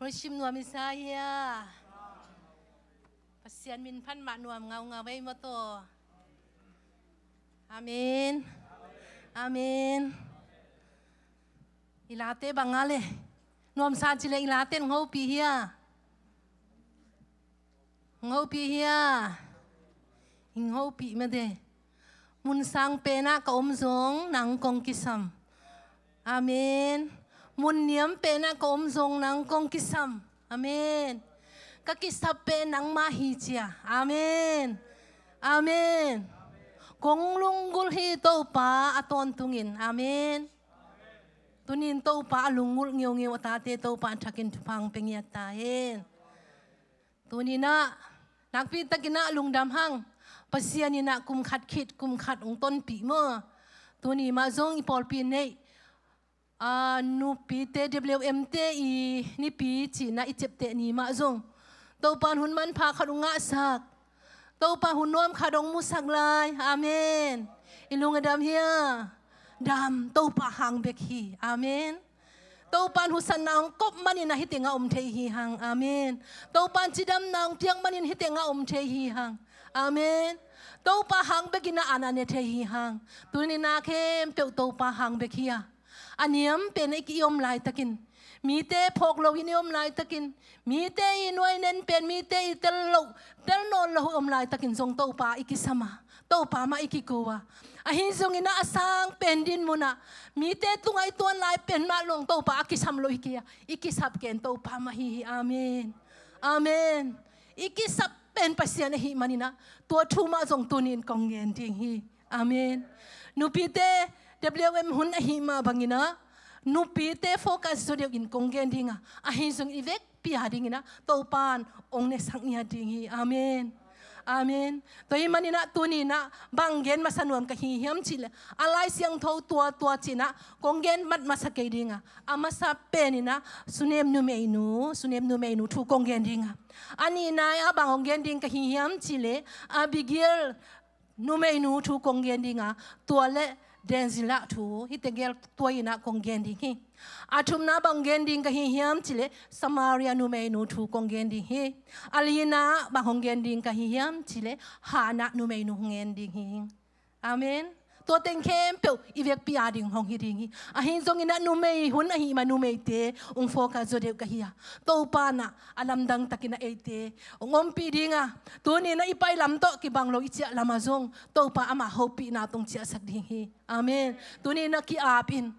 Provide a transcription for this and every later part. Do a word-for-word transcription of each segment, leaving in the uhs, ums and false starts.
Worship nuam i sa hia? Pasian min phat mah nuam ngaungau ei maw taw. Amen. Amen. I late bang a le nuamsa ci le i late hong hopih hia? Hong hopih hia? Hing hopih mate. Mun sang penah ka om zong nang kong kisam. Amen. Mun niam penah ka om zong nang kong kisam. Amen. Ka kisap pen nangmah hi cia. Amen. Amen. Kong lunggulh hi Topa a tawntungin. Amen. Tunin Topa a lunggulh ngeungeu a tate Topa a thakin thupha hong pia ngiat ta hen. Tuninah nakpi takinah lungdam hang. Pasian inah kum khat khit kum khat hong tonpih maw? Tuni mah zong i pawlpi neih, a, nupite W M te i nipi cihna i ciapteh ni mah zong Topan hun manpha khat hong ngahsak. Topa hun nuam khat hong musak lai. Amen. I lung a dam hia? Dam. Topa hang bek hi. Amen. Topan husatna hong kop manin a hih tengah om thei hi hang. Amen. Topan cidamna hong piak manin hih tengah om thei hi hang. Amen. Topa hang bekin a an a ne thei hi hang. Tunin a khempeuh Topa hang bek hi a, a niam pen i ki-om laitakin, mite phawk loin i om laitakin, mite i nuainen pen mite i tel loh, tel nawn loh i om laitakin zong Topa i kisam a, Topa mah i kiko a, ahi zongin a sang pen din munah mite tungah i tuan lai pen mah long Topa a kisam loh hi kei a, i kisap ken Topa mah hi hi. Amen. Amen. I kisap pen Pasian ahih maninah tua thu mah zong tunin kong gen ding hi. Amen. Nupite W M hun ahih mah banginah nupite focus zaw deuhin kong gen dinga, ahi zong i vekpi a dinginah Topan hong nesak ngiat ding hi. Amen. Amen. Tua hih maninah tuninah bang gen masa nuam ka hi hiam cihleh, a Lai Siangtho tua tua cinah kong gen mat masa kei dinga, a masa peninah Sunem numeinu, Sunem numeinu thu kong gen dinga, a nihna ah bang hong gen ding ka hi hiam cihleh, Abigail numeinu thu kong gen dinga, tua le Denzila thu, hihte gel tua inah kong gen ding hi. A thumna bang gen ding ka hi hiam cihleh, Samaria numeinu thu kong gen ding hi. A lina bang hong gen ding ka hi hiam cihleh, Hana numeinu hong gen ding hi. Amen. Tua teng khempeuh i vekpi a ding hong hi ding hi. Ahi zongin a numei hun ahih mah numeite hong focus zaw deuh ka hi a, Topa nah a lamdang takin a eite hong ompih dinga, tuninah i pailam tawh kibang lo i ciah lamah zong Topa amah hopihna tong ciahsak ding hi. Amen. Tuninah ki-ap in.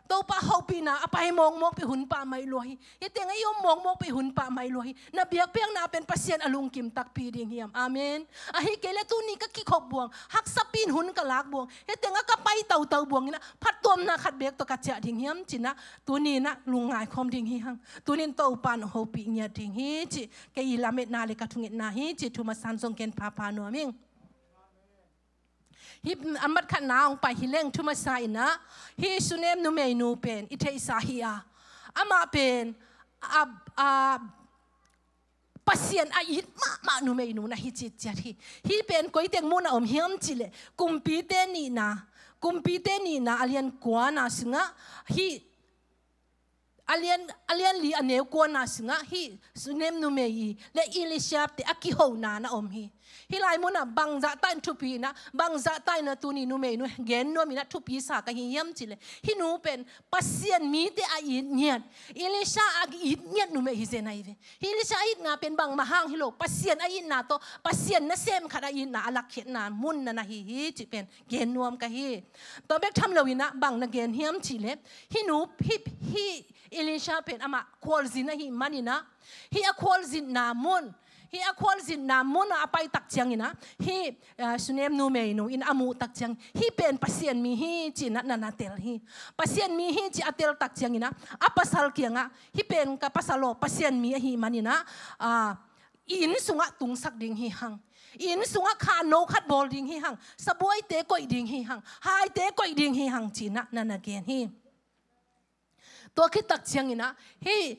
Topa hopihna a pai mawkmawk pi hun pah mai lua hi. Hih tengah i om mawkmawk pi hun pah mai lua hi. Na biakpiakna pen Pasian a lungkim takpi ding hiam? Amen. Ahi kei le tuni ka kikhop buang, haksapi in hun ka lak buang, hih tengah ka pai tautau buang inah phattuamna khat bek tawh ka ciah ding hiam cinah tuninah lungngai khawm ding hi hang. Tunin Topa in hopih ngiat ding hi cih kei i lametna le ka thungetna hi cih thu masan zong ken phapha nuam ing. Hih a mat khatna hong pai hi leng thu masa inah, hih Sunem numeinu pen i theihsa hi a, amah pen a, a, Pasian a it mahmah numeinu na hi citciat hi. Hih pen koiteng mun a om hiam cihleh, Kumpite nihna, Kumpite nihna a lian kuana sungah hih a lian, a lian li a neu kuana sungah hih Sunem numei i le Elisha te a kihona na om hi. Hih lai munah bangzahta in thupi inah, bangzahta inah tuni numeinu gen nuam inah thupi sa ka hi hiam cihleh, hih nu pen Pasian mite a it ngiat, Elisha a it ngiat numei hi zen ahi ve. Hih Elisha a itna pen bangmah hang hi lo, Pasian a itna tawh Pasian nasem khat a itna a lakkhiatna mun na na hi hi cih pen gen nuam ka hi. Tua bek tham lo inah bang na gen hiam cihleh, hih nu, hih, hih Elisha pen amah khualzin ahih maninah, hih a khualzinna mun, hih a khualzinna munah a pai tak cianginah, hih, ah, Sunem numeinu in a muh tak ciang, hih pen Pasian mi hi cinah na na tel hi. Pasian mi hi ci a tel tak cianginah a pasal kiangah, hih pen ka pasal aw, Pasian mi ahih maninah, ah, i inn sungah tungsak ding hi hang. I inn sungah khanno khat bawl ding hi hang. Sabuaite koih ding hi hang. Haite koih ding hi hang cinah na na gen hi. Tua khit tak cianginah, hih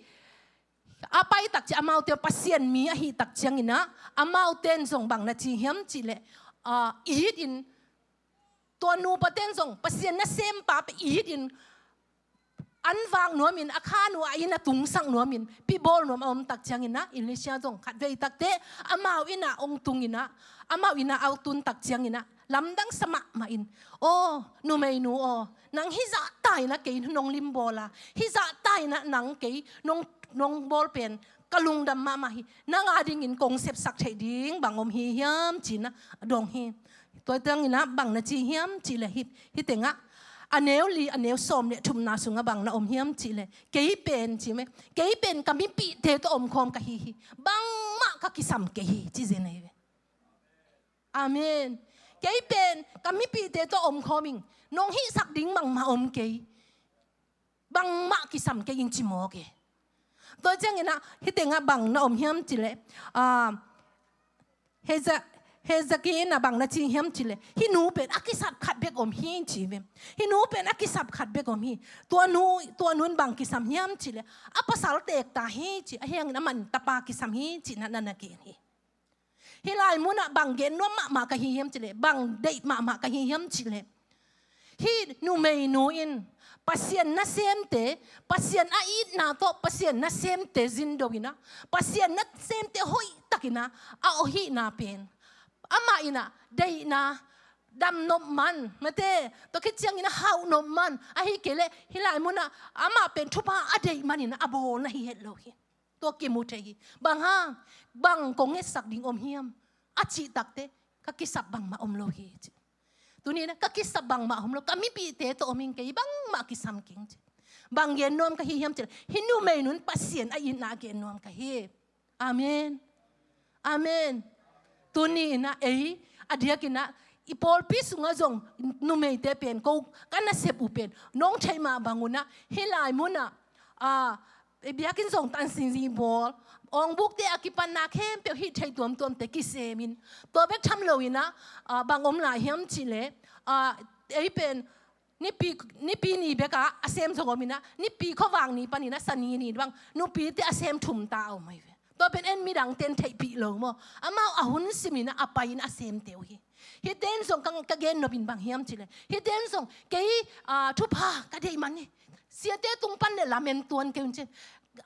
a pai tak ciang amaute Pasian mi ahih tak cianginah, amaute in zong bang na ci hiam cihleh, ah, it in, tua nupa ten zong Pasian nasempa pen it in, a an vak nuamin, a khan uh a inn a tungsak nuamin, pibawl nuam a om tak ciangin ah, Elisha zong khatvei takteh amau inn ah hong tung in ah, amau inn ah a tun tak ciangin ah, lamdang sa mahmah in, "Aw, numeinu aw, nang hih zahta in ah kei nong limbawl a, hih zahta in ah nang kei nong, nong bawl pen ka lungdam mahmah hi. Nang a dingin kong sepsak theih ding bang om hi hiam?" ci-in ah a dong hi. Tua ciangin ah bang na ci hiam cih leh, hih, hih tengah a neu li, a neu sawm le thumna sungah bang na om hiam cih leh, "Kei pen," ci meh, "kei pen ka mipihte tawh omkhawm ka hi hi. Bangmah ka kisam kei hi," ci zen ahi ve. Amen. "Kei pen ka mipihte tawh omkhawm ing. Nong hihsak ding bangmah om kei. Bangmah kisam kei ing," ci mawk e. Tua ciangin ah hih tengah bang na om hiam cih leh, ah, Heza-, Hezekiah in ah bang na ci hiam cih leh, "Hih nu pen a kisap khat bek om hi," ci ve. "Hih nu pen a kisap khat bek om hi. Tua nu, tua nu in bang kisam hiam cih leh, a pasal teek ta hi," ci. "Ahi hangin aman tapa kisam hi," ci-in ah na na gen hi. Hih lai munah bang gen nuam mahmah ka hi hiam cih leh, bang deih mahmah ka hi hiam cih leh, hih numeinu in Pasian nasemte, Pasian a itna tawh Pasian nasemte zindo in ah, Pasian nasemte hoihtak in ah a awh hihna pen, amah in ah deihna, dam nop man, mate, tua khit ciangin ah hauh nop man, ahih kei leh hih lai munah amah pen thupha a deih manin ah a bawl na hi het lo hi. Tua kimu thei hi. Bang hang, bang kong ngetsak ding om hiam? A cih takteh, ka kisap bangmah om lo hi, ci. Tuni-in ah ka kisap bangmah om lo, ka mipihte tawh om ing, kei bangmah kisam keng, ci. Bang gen nuam ka hi hiam cih leh, hih numeinu in Pasian a itna gen nuam ka hi. Amen. Amen. Tuni-in ah ei, a diakin ah, i pawlpi sungah zong numeite pen, ko ka nasep uh pen, nong theih mah bang un ah, hih lai munah, ah, ei biakinn zong tan singzi bawl, awngbukte a kipanna khempeuh hih theih tuamtuamte kisem in, tua bek tham lo in ah, ah, bang om lai hiam cih leh, ah, ei pen, Nipi, Nipi ni bekah a sem zong om in ah, Nipi khuavak ni panin ah Sani ni bang, nupite a sem thum ta a om ahi ve. Tua pen en midangte in theihpih lo maw. Amau a hun sim in ah a pai in a semte uh hi. Hihte in zong ka, ka gen nop in bang hiam cih leh, hihte in zong kei, ah, thupha ka deih man hi. Siate tung pan leh lam en tuan kei un, ci.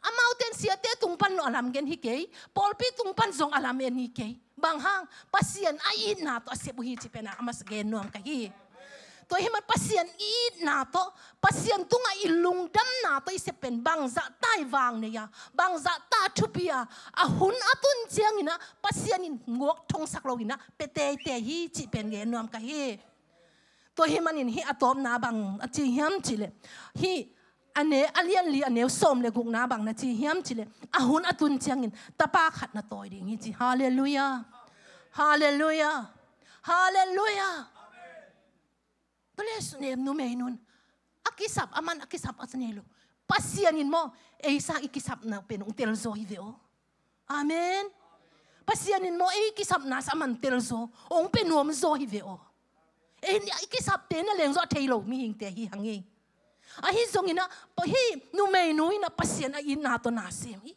Amaute in siate tung pan zong a lam gen hi kei, pawlpi tung pan zong a lam en hi kei. Bang hang, Pasian a itna tawh a sep uh hi, cih pen ah a masa gen nuam ka hi. Tua ahih man Pasian itna tawh, Pasian tungah i lungdamna tawh i sep pen bangzah ta i vang nei a, bangzah ta thupi a, a hun a tun ciangin ah Pasian in guak thongsak lo in ah pia teitei hi, cih pen gen nuam ka hi. Tua ahih manin hih a tawpna bang a ci hiam cih leh, hih a ne, a lian li, a neu sawm le gukna bang na ci hiam cih leh, a hun a tun ciangin tapa khat na tawi ding hi, ci. Halleluiah. Halleluiah. Halleluiah. Tua leh sunem numeinu in a kisap, aman a kisap a sa nei lo. Pasian in maw, ei sang i kisapna pen hong telzaw hi ve aw. Amen. Pasian in maw, ei kisapna sang aman telzaw, hong pia nuamzaw hi ve aw. Ei i kisapte na lengzaw a thei lo mihingte hi hang hi. Ahi zongin ah, hih numeinu in ah Pasian a itna tawh na sem hi.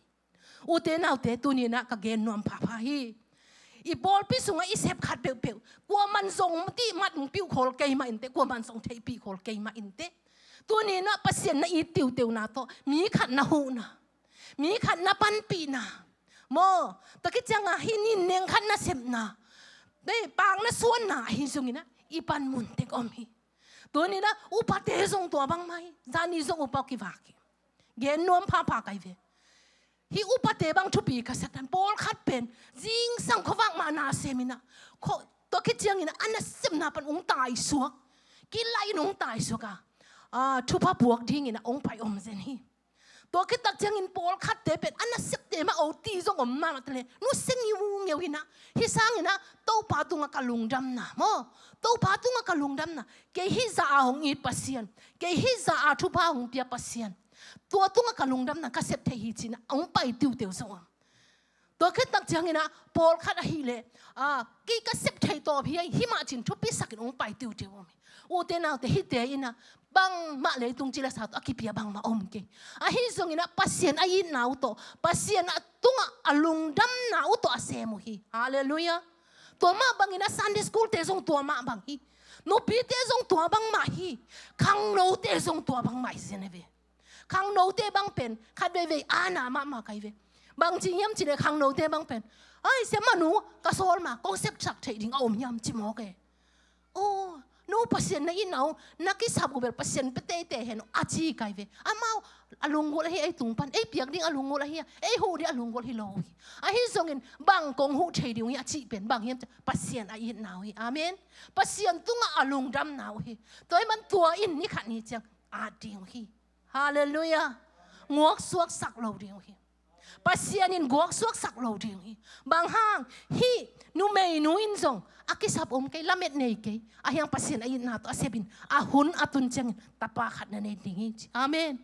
Ute naute, tuni-in ah ka gen nuam phapha hi. I pawlpi sungah i sep khat peuhpeuh, kuaman zong tih mat hong piuh khol kei mah inteh, kuaman zong theihpih khol kei mah inteh. Tuni-in ah Pasian na it tiuteuna tawh, mi khat na huhna, mi khat na panpihna, maw, tua khit ciangah hih ni in neng khat na sepna, dei, paak na suanna ahi zongin ah i panmun tek om hi. Tuni-in ah upate zong tua bangmah hi. Zani zong upa kivak hi. Gen nuam phapha ka hi ve. Hih upate bang thupi ka sa tan, pawlkhat pen zingsang khuavak mah na sem in ah, khuavak, tua khit ciangin ah a nasepna pan hong taisuak, kilai in hong taisuak a, ah, thupha puak dingin ah hong pai om zen hi. Tua khit tak ciangin pawlkhatte pen a nasepte mah OT zong om mahmah ta leh, nusia ngiungeu in ah, hih sangin ah Topa tungah ka lungdamna, maw, Topa tungah ka lungdamna, kei hih zah a hong it Pasian, kei hih zah a thupha hong pia Pasian, tua tungah ka lungdamna ka sep thei hi, ci-in ah hong pai tiuteu zong om. Tua khit tak ciangin ah pawlkhat ahih leh, ah, kei ka sep thei tawp hi, hih mah, ci-in thupisak in hong pai tiuteu om hi. Ute naute, hihte in ah bangmah leitung cilesa tawh a kipia bangmah om kei. Ahi zongin ah Pasian a itna uh tawh, Pasian a tungah a lungdamna uh tawh a sem uh hi. Halleluiah. Tua mah bangin ah Sunday school-te zong tua mah bang hi. Nupite zong tua bangmah hi. Khangnote zong tua bangmah hi zen hi ve. Khangnote bang pen khat veivei ana mahmah kai ve. Bang ci hiam cih leh khangnote bang pen, "Ai, siamah nu, ka sawl ma, kong sepsak theih ding a om hiam?" ci mawk e. "Aw, no, Pasian na itna uh, na kisap uh bel Pasian pia teitei hen uh," a ci kai ve. Amau a lunggulh ahi, ei tung pan ei piak ding a lunggulh ahi a, ei huh ding a lunggulh hi lo uh hi. Ahi zongin bang kong huh thei ding uh hi a cih pen bang hiam cih leh Pasian a itna uh hi. Amen. Pasian tungah a lungdamna uh hi. Tua ahih man tua in ni khat ni ciang at ding uh hi. Halleluiah. Guaksuaksak lo ding uh hi. Pasian in guaksuaksak lo ding uh hi. Bang hang? Hih numeinu in zong a kisap om kei, lamet nei kei, ahi hang Pasian a itna tawh a sep in, a hun a tun ciangin tapa khat na nei ding hi, ci. Amen.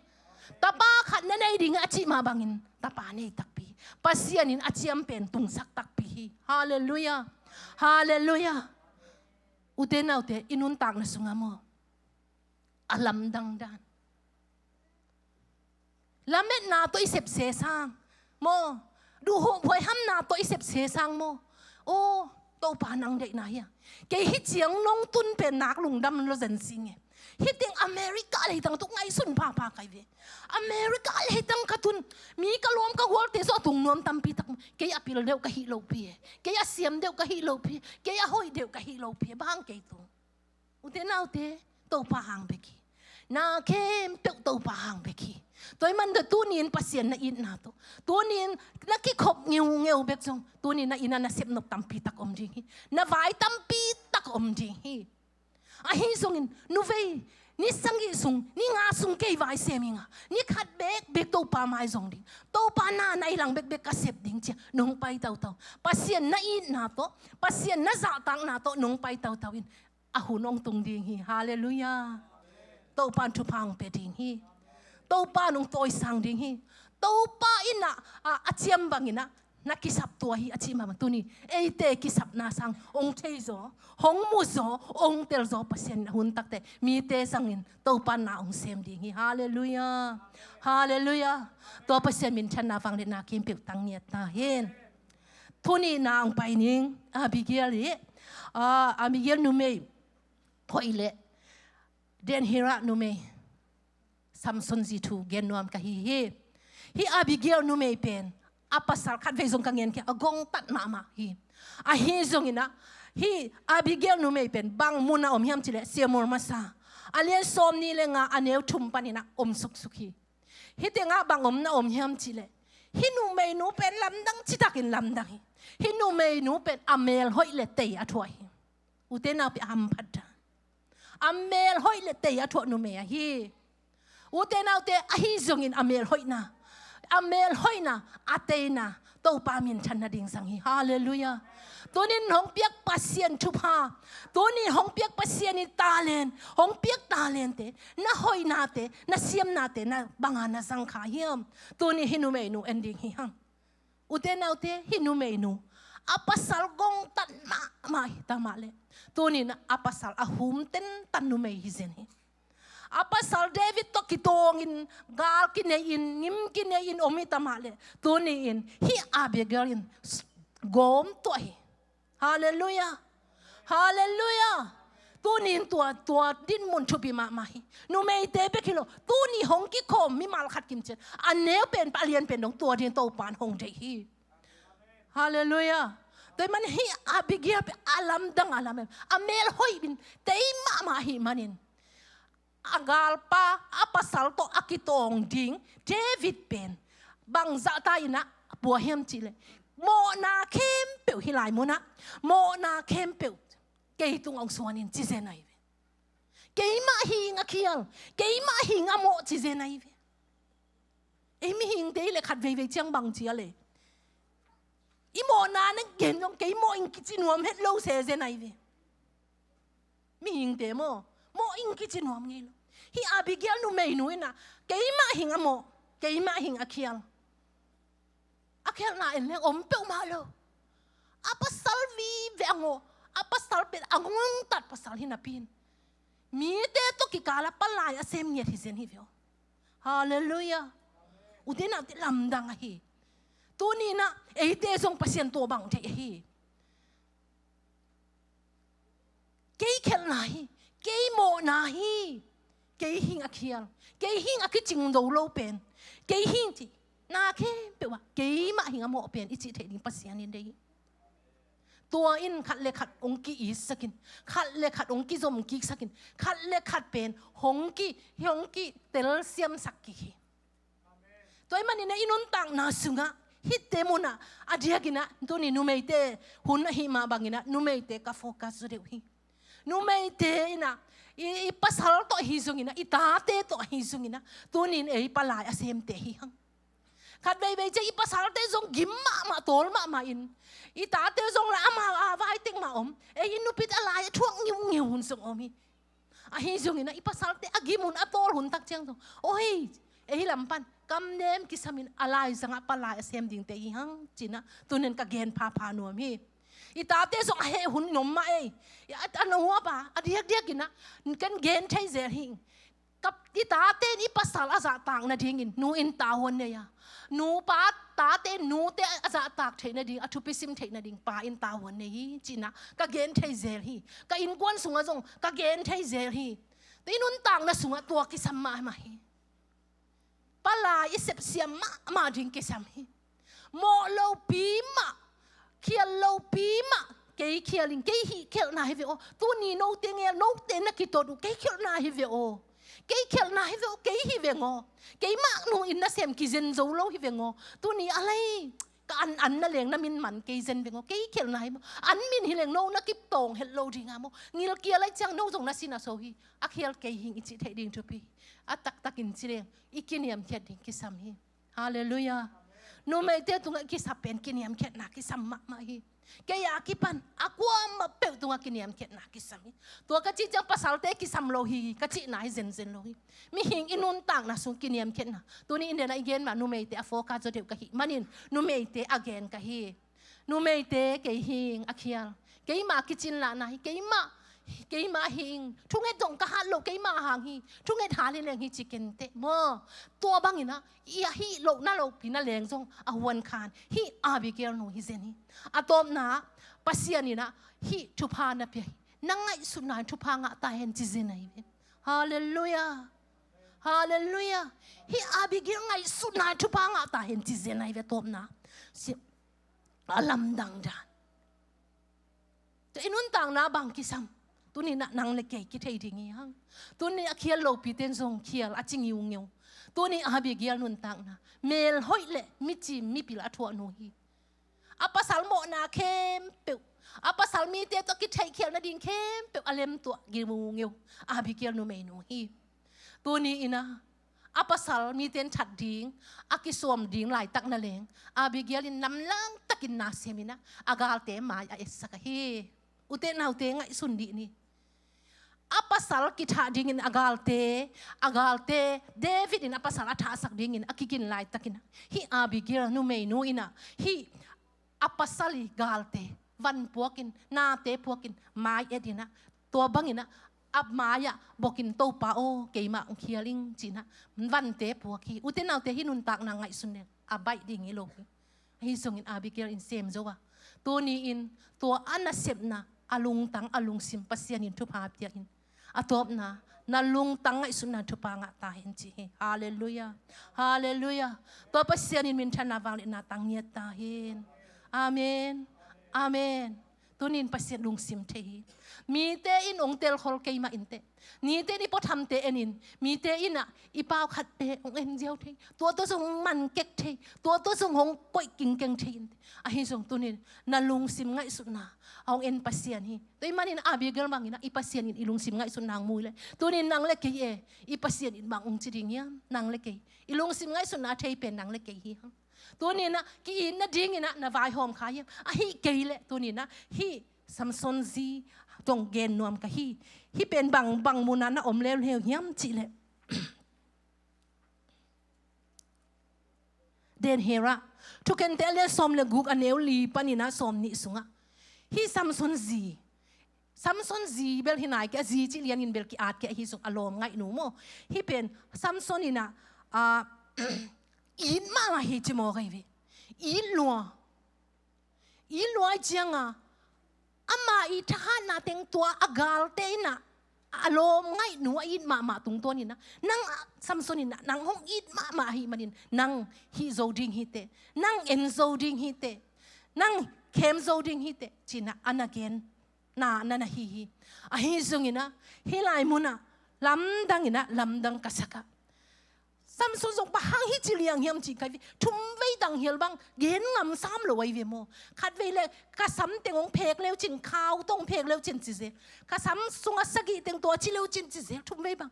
Tapa khat na nei ding hi a cih mah bangin tapa nei takpi hi. Pasian in a ciam pen tungsak takpi hi. Halleluiah. Halleluiah. Ute naute, i nuntakna sungah maw, a lamdang dan, lametna tawh i sepse sang maw, duhhuai hamna tawh i sepse sang maw, "Aw, Topa, nang deihna hi a, kei hih ciang nong tun pen nak lungdam lo zen sing e. Hih teng America leitang tuk ngaihsun phapha kai ve. America leitang ka tun, mi ka lawm ka gualte zong a tung nuam tampi tak, kei a pil deuh ka hih lopi e, kei a siam deuh ka hih lopi e, kei a hoih deuh ka hih lopi e, bang kei tung." Ute naute, Topa hang bek hi. Na khempeuh Topa hang bek hi. Tua ahih man tuni-in Pasian na itna tawh, tuni-in na kikhop ngeungeu bek zong, tuni-in na inn ah na sep nop tampi tak om ding hi. Na vai tampi tak om ding hi. Ahi zongin nuvei, ni sagih sung, ni nga sung kei vai sem ing a, ni khat bekbek Topa mai zong ding, Topa na na i lang bekbek ka sep ding ci-a nong pai tautau, Pasian na itna tawh, Pasian na zahtakna tawh nong pai tautau in, a hun hong tung ding hi. Halleluiah. Topa in thupha hong pia ding hi. Topa in hong tawisang ding hi. Topa in ah, a, a ciam bangin ah na kisap tua hi a cih mahmah, tuni eite kisapna sang hong theizaw, hong muzaw, hong telzaw Pasian in a hun takte mite zangin Topa in na hong sem ding hi. Halleluiah. Halleluiah. Tua Pasian minthanna vangliatna khempeuh tang ngiat ta hen. Tuni na hong pai ning, Abigail hi. Ah, Abigail numei hoih leh Debira numei, Samson zi thu gen nuam ka hi hi. Hih Abigail numei pen a pasal, khatvei zong ka gen kei a, a gongtat mahmah hi. Ahi zongin ah, hih Abigail numei pen bang mun ah om hiam cih leh, Samuel Masa a lian sawmnih le nga, a neu thum panin ah om suksuk hi. Hih tengah bang omna om hiam cih leh, hih numeinu pen lamdang citakin lamdang hi. Hih numeinu pen a mel hoih le tei a thuah hi. Ute naute, a hamphat dan, a mel hoih le tei a thuah numei ahi. Ute naute, ahi zongin a mel hoihna, a mel hoihna, a teina Topa minthan nading zang hi. Halleluiah. Tuni-in hong piak Pasian thupha, tuni-in hong piak Pasian in talent, hong piak talentte, na hoihnate, na siamnate, na bang a na zang kha hiam? Tuni hih numeinu en ding hi hang. Ute naute, hih numeinu a pasal gongtat mahmah hi ta mah leh, tuni-in a pasal a hum tentan numei hi zen hi. A pasal David tawh kitawngin, gal kinei-in, ngim kinei-in om hi ta mah leh, tuni-in hih Abigail in s-, gawm tuah hi. Halleluiah. Halleluiah. Tuni-in tua, tua dinmun thupi mahmah hi. Numeite bek hi lo, tuni hong kikhawm mimal khat kim ciat, a neu pen, a lian pen dong tua ding Topa in hong deih hi. Halleluiah. Tua ahih man hih Abigail pen a lamdang a lam em, a mel hoih in tei mahmah ahih manin, a galpa, a pasal tawh a kitawng ding David pen bang zahta-in ah pua hiam cih leh, mawhna khempeuh, hih lai munah mawhna khempeuh kei tungah hong suan in, ci zen ahi ve. Keimah hi ing a khial, keimah hi ing a mawh, ci zen ahi ve. Ei mihingte hi leh khat veivei ciang bang ci a leh, i mawhna na gen zong kei mawh ing kici nuam het lo se zen ahi ve. Mihingte maw, mawh ing kici nuam ngei lo. Hih Abigail numeinu in ah, keimah hi ing a mawh, keimah hi ing a khial. A khialhna en leng om peuhmah lo. A pasal vive a ngawh, a pasal pen a gongtat pasal hi napi-in, mite tawh kikal ah palai a sem ngiat hi zen hi ve aw. Halleluiah. Ute naute, lamdang ahi. Tuni-in ah eite zong Pasian tua bang deih ahi. Kei khialhna hi, kei mawhna hi, kei hing a khial, kei hing a kicing do lo pen, kei hing cih na khempeuh ah keimah hing a mawh pen i cih theih ding Pasian in deih hi. Tua in khat le khat hong ki-itsakin, khat le khat hong kizomkiksakin, khat le khat pen hong ki, hong kitelsiamsak kik hi. Tua ahih manin ah i nuntakna sungah hihte munah a diakin ah tuni numeite hun ahih mah bangin ah numeite ka focus zaw deuh hi. Numeite in ah i, i pasal tawh ahi zongin ah, i tate tawh ahi zongin ah, tuni in ei palai a semte hi hang. Khat veivei ciang i pasalte zong gim mahmah, tawl mahmah in, i tate zong lah amau a vai teng mah om, ei i nupite a lai a thuak ngiungiu hun zong om hi. Ahi zongin ah i pasalte a gim hun, a tawl hun tak ciang zong, oi, ei lam pan kamnem kisamin a laizangah palai a sem dingte hi hang ci-in ah tuni in ka gen phapha nuam hi. I tate zong a heh hun in om mah ei. A, a nuam a, a diakdiakin ah ken gen thei zel hi. Ka, i tate in i pasal a zahtak nadingin nu in tavuan nei a, nupa tate, nute a zahtak theih nading, a thupi sim theih nading pa in tavuan nei hi ci-in ah ka gen thei zel hi. Ka innkuan sungah zong ka gen thei zel hi. Tua i nuntakna sungah tua kisam mahmah hi. Palai i sepsiam mahmah ding kisam hi. Mawh lopi mah, khial lopi mah, kei khial ing, kei hih khialhna hi ve aw. Tuni note ngel, note na kitot uh, kei khialhna hi ve aw. Kei khialhna hi ve aw, kei hi veng aw. Keimah nu in nasem kizen zo lo hi veng aw. Tuni a lei ka an, an na leng na min man kei zen veng aw. Kei khialhna hi maw. An min hi leng no na kiptawng het lo ding a maw. Ngilkial lai ciang no zong na sin a so hi. A khial kei hing i cih theih ding thupi hi. A taktakin ci leng i kiniamkhiat ding kisam hi. Halleluiah. Numeite tungah kisap pen kiniamkhiatna kisam mahmah hi. Kei a kipan a kuamah peuh tungah kiniamkhiatna kisam hi. Tua ka cih ciang pasalte kisam lo hi ka cihna hi zenzen lo hi. Mihing i nuntakna sung kiniamkhiatna. Tuni in den a i gen mah numeite a focus zaw deuh ka hih manin numeite a gen ka hi. Numeite kei hing a khial, keimah kicin lahna hi, keimah, keimah hing, thunget zong ka hat loh keimah hang hi, thunget hal hi leng hi ci kenteh maw. Tua bangin ah i a hih loh na lopi na leng zong a huan khan hih Abigail nu hi zen hi. A tawpna Pasian in ah hih thupha na pia hi. Na ngaihsutna in thupha ngah ta hen ci zen ahi ve. Halleluiah. Halleluiah. Hih Abigail ngaihsutna in thupha ngah ta hen ci zen ahi ve tawpna. Si- a lamdang dan. Tua i nuntakna bang kisam? Tuni in ah nang le kei kithei ding hi hang. Tuni a khial lopite in zong khial a ci ngiungiu. Tuni Abigail nuntakna, mel hoih le micim mipil a thuah nu hi. A pasal mawhna khempeuh, a pasal mite tawh kitheihkhialh nading khempeuh a lemtuah ngiungiu Abigail numeinu hi. Tuni in ah a pasal mite in that ding, a kisawm ding laitak na leng, Abigail in namlang takin na sem in ah a galte mai a etsak ahi. Ute naute ngaihsun dih ni. A pasal kithah dingin a galte, a galte, David in a pasal a thahsak dingin a kigin laitakin ah hih Abigail numeinu in ah hih a pasal i galte van puakin, nate puakin, mai et in ah, tua bangin ah a mai-ah bokin, Topa aw, keimah hong khial ing ci-in ah vante puak hi. Ute naute, hih nuntakna ngaihsun leng a baih ding hi lo hi. Ahi zongin Abigail in sem zo a, tuni in tua a nasepna, a lungtang, a lungsim Pasian in thupha pia in, a tawpna, na lungtang ngaihsutna thupha ngah ta hen ci hi. Halleluiah. Halleluiah. Tua Pasian in minthanna, vangliatna tang ngiat ta hen. Amen. Amen. Tuni in Pasian lungsim thei hi. Mite in hong telkhol kei mah inteh, mite in i puathamte en in, mite in ah i pau khatte hong en ziau thei, tua tawh zong hong man kek thei, tua tawh zong hong koih kingkeng thei inteh. Ahi zong tuni in na lungsim ngaihsutna a hong en Pasian hi. Tua ahih manin Abigail bangin ah i Pasian in i lungsim ngaihsutna hong mu hi leh, tuni in nang le kei e, i Pasian in bang hong ci ding hiam? Nang le kei, i lungsim ngaihsutna a thei pen nang le kei hi hang. Tuni in ah ki-it nadingin ah na vaihawm kha hiam? Ahih kei leh tuni in ah hih Samson zi tawh gen nuam ka hi. Hih pen bang, bang mun ah na om leuleu hiam cih leh, Daniel ah Thukhentel a lian sawm le guk, a neu li panin ah sawm nih sungah hih Samson zi, Samson zi bel hi nai kei, a zi cih lianin bel ki-at kei, ahi zong a lawm ngaihnu maw. Hih pen Samson in ah, ah, it mahmah hi ci mawk ahi ve. It lua. It lua ahih ciangin ama i thahatna teng tua a galte in ah a lawm ngaihnu a it mahmah tungtawn in ah, nang ah, Samson in ah, nang hong it mahmah ahih manin, nang hih zo ding hi teh, nang en zo ding hi teh, nang khem zo ding hi teh, ci-in ah a na gen na, na na hi hi. Ahi zongin ah, hih lai mun ah lamdang in ah, lamdang ka sak ah, Samson zong bang hang hi ci liang hiam cih ka hi ve. Thum vei dang hial bang gen ngam sam lo ahi ve maw. Khat vei leh ka sam teng hong phek leu cin, khau tawh hong phek leu cin ci zel. Ka sam sungah sagih teng tua ci leu cin ci zel, thum vei bang.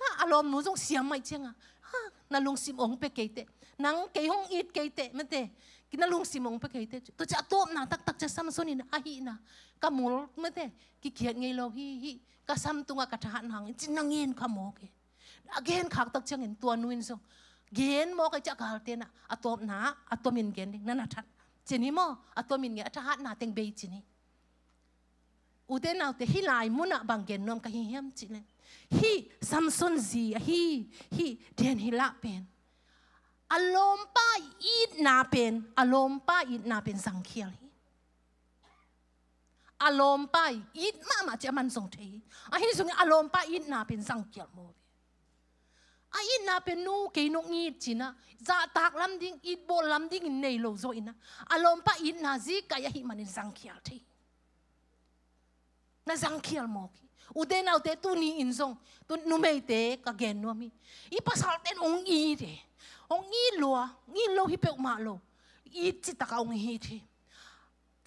Ha, a lawmnu zong siam mai ciang ah, ha, na lungsim hong pia kei teh, nang kei hong it kei teh, mate, na lungsim hong pia kei teh. Tua ciang a tawpna taktak ciang Samson in ahihna, ka mul, mate, kikhiat ngei lo hi, hi, ka sam tungah ka thahat nang in ci-in na ngen kha mawk hi. A gen khak tak ciangin tua nu in zong gen mawk ahih ciang a galte in ah, a tawpna ah a tomin gen ding, na na that, ci-in hi maw, a tomin gen, a thahatna teng bei ci-in hi. Ute naute, hih lai mun ah bang gen nuam ka hi hiam cih leh, hih Samson zi ahi, hih Delilah pen, a lawmpa itna pen, a lawmpa itna pen zangkhial hi. A lawmpa it mahmah cih aman zong thei hi. Ahi zongin a lawmpa itna pen zangkhial maw ve. A itna pen, nu, kei nong it ci-in ah, zahtak lam ding, itbawl lam dingin nei lo zaw in ah, a lawmpa itna zi kai ahih manin zangkhial thei hi. Na zangkhial mawk hi. Ute naute, tuni in zong, tu numeite ka gen nuam hi. I pasalte in hong it e. Hong it lua, hong it lo hi peuhmah lo. It citak ah hong it hi.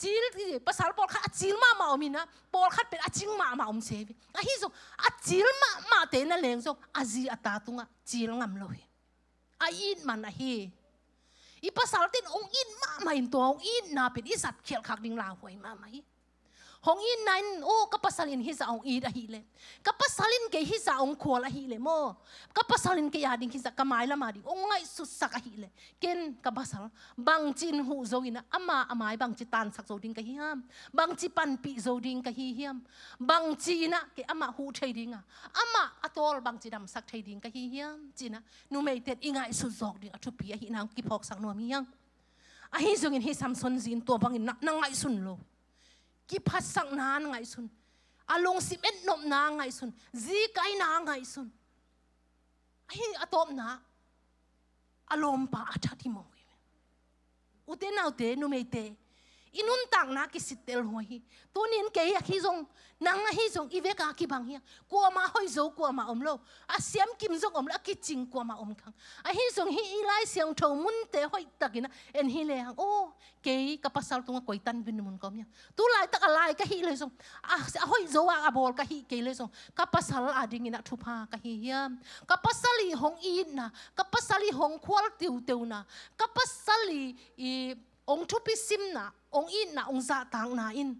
Cil, pasal pawlkhat a cil mahmah om in ah, pawlkhat pen a cing mahmah om se ve. Ahi zong, a cil mahmahte na leng zong, a zi a ta tungah cil ngam lo hi. A it man ahi. I pasalte in hong it mahmah in tua hong itna pen i zat khial khak ding lauhuai mahmah hi. Hong itna in, oh, ka pasal in hih zah hong it ahih leh, ka pasal in kei hih zah hong khual ahih leh maw, ka pasal in kei a ding hih zah, ka mailam a ding hong ngaihsutsak ahih leh, ken ka pasal bangci in huh zo in ah, ama, a mai bangci tansak zo ding ka hi hiam, bangci panpih zo ding ka hi hiam, bangci in ah kei amah huh thei ding a, amah a tawl bangci damsak thei ding ka hi hiam, ci-in ah numeite in i ngaihsut zawk ding a thupi ahihna hong kiphawksak nuam hi hang. Ahi zongin hih Samson zi in tua bangin na, na ngaihsun lo. Kiphatsakna na ngaihsun. A lungsim etnopna ngaihsun. Zi kaina ngaihsun. Ahi a tawpna, a lawmpa a that hi maw. Ute naute, numeite, i nuntakna kisittel huai hi. Tuni in kei ahi zong, nang ahi zong, i vek a kibang hi a, kuamah hoih zo kuamah om lo. A siam kim zong om lo, a kicing kuamah om kang. Ahi zong hih i Lai Siangtho munte hoihtak in ah en hi lehang, oh, kei ka pasal tungah koi tanpin mun ka om hiam. Tu laitak a lai ka hih leh zong, a, a hoih zo a, a bawl ka hih kei leh zong, ka pasal a dingin ah thupha ka hi hiam. Ka pasal i hong itna, ka pasal i hong khual teuteuna, ka pasal i, i hong thupi simna, hong itna, hong zahtakna in,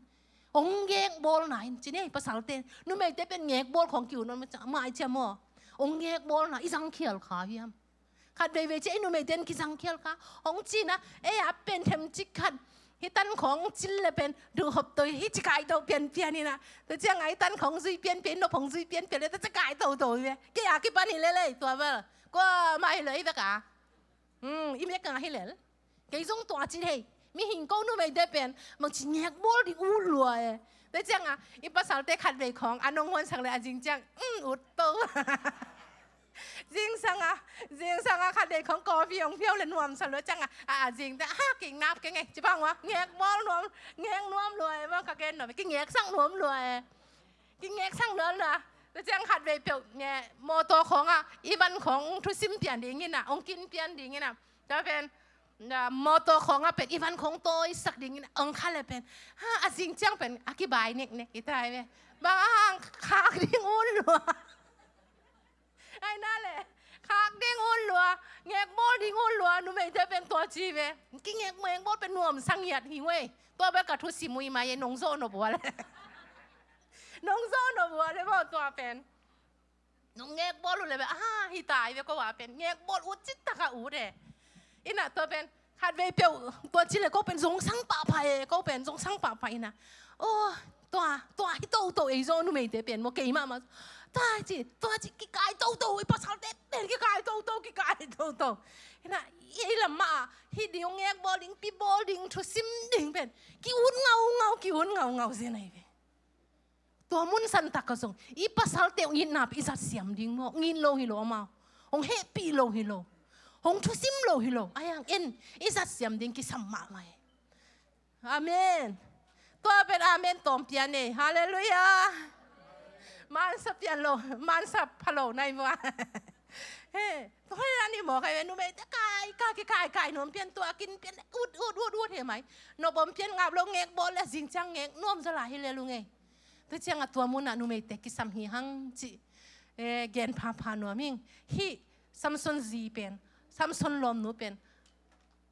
hong ngekbawlna in, ci-in hi pasalte, numeite pen ngekbawl khawng ki-ut nuam mai ciang maw. Hong ngekbawlna i zangkhial kha hiam. Khat veivei ciang i numeite in kizangkhial kha, hong ci-in ah, ei a pen themcik khat, hih tan khawng cil leh pen duhhop toi, hih ci kaito pianpian in ah, tua ciang a hih tan khawng zui pianpian, hih nop hong zui pianpian leh, tua ci kaito to ve. Kei a kipan hi lel ei, tua bel kuamah hi lo, i vek a. Hmm, i vek a hi lel. Kei zong tua ci thei. Mihing ko numeite pen bangci ngekbawl ding ut lua e. Tua ciang a, i pasalte khat vei khawng a nong huansak leh a zing ciang, um, ut to. Zingsang a, zingsang a khat vei khawng coffee hong phiau leh nuamsa lua ciang a, a, a zing teh, ha, kei nap keng e, ci bang ua, ngekbawl nuam, ngek nuam lua e, bang ka gen nuam e, kingeksak nuam lua e. Kingeksak nuam lua. Tua ciang khat vei peuh, mawtaw khawng ah i van khawng hong thusim pian ding in ah, hong kin pian ding in ah, tua pen, mawtaw khawng ah pen i van khawng tawisak ding in ah, hong kha leh pen, ha, a zing ciang pen a kibai neknek hi ta ve. Bang hang, khak ding ut lua. Ai na leh, khak ding ut lua, ngekbawl ding ut lua, numeite pen tua ci ve. Kingek, ngekbawl pen nuamsa ngiat hi ngei. Tua bel ka thusim uh hi mai e, nong zawh nop uh a leh. Nong zawh nop uh a leh maw, tua pen. Nong ngekbawl uh leh bel, ah, hi ta hi ve, ko a pen ngekbawl ut citak a ut e. In ah tua pen, khat vei peuh, tua ci leh ko pen zongsang pahpah e, ko pen zongsang pahpah in ah. Oh, tua, tua hi toto ei zaw numeite pen maw, kei mahmah. Tua ci, tua ci, kikai toto, i pasalte pen kikai toto, kikai toto. In ah, ei lam mah ah, hih ding, ngekbawl ding, pibawl ding, thusim ding pen ki-ut ngaungau, ki-ut ngaungau zen ahi ve. Tua mun santak ah zong i pasalte hong itna pen i zat siam ding maw? Hong it lo hi lo amau. Hong hehpih lo hi lo. Hong thusim lo hi lo. Ahi hangin i zat siam ding kisam mahmah hi. Amen. Tua pen amen tawm pian ei. Halleluiah. Mansa pian lo, mansa pha lo nai maw? He, tua hi a ni maw, kai ve, numeite kai, kai, kai, kai, kai nuam pian, tua kin pian, ut, ut, ut, ut, he mai. Nop om pian, ngap lo, ngek bawl le, zing ciang ngek nuam zaw lai hi le lungei. Tua ciang a tua mun ah numeite kisam hi hang cih, eh, gen phapha nuam ing. Hih Samson zi pen, Samson lawmnu pen,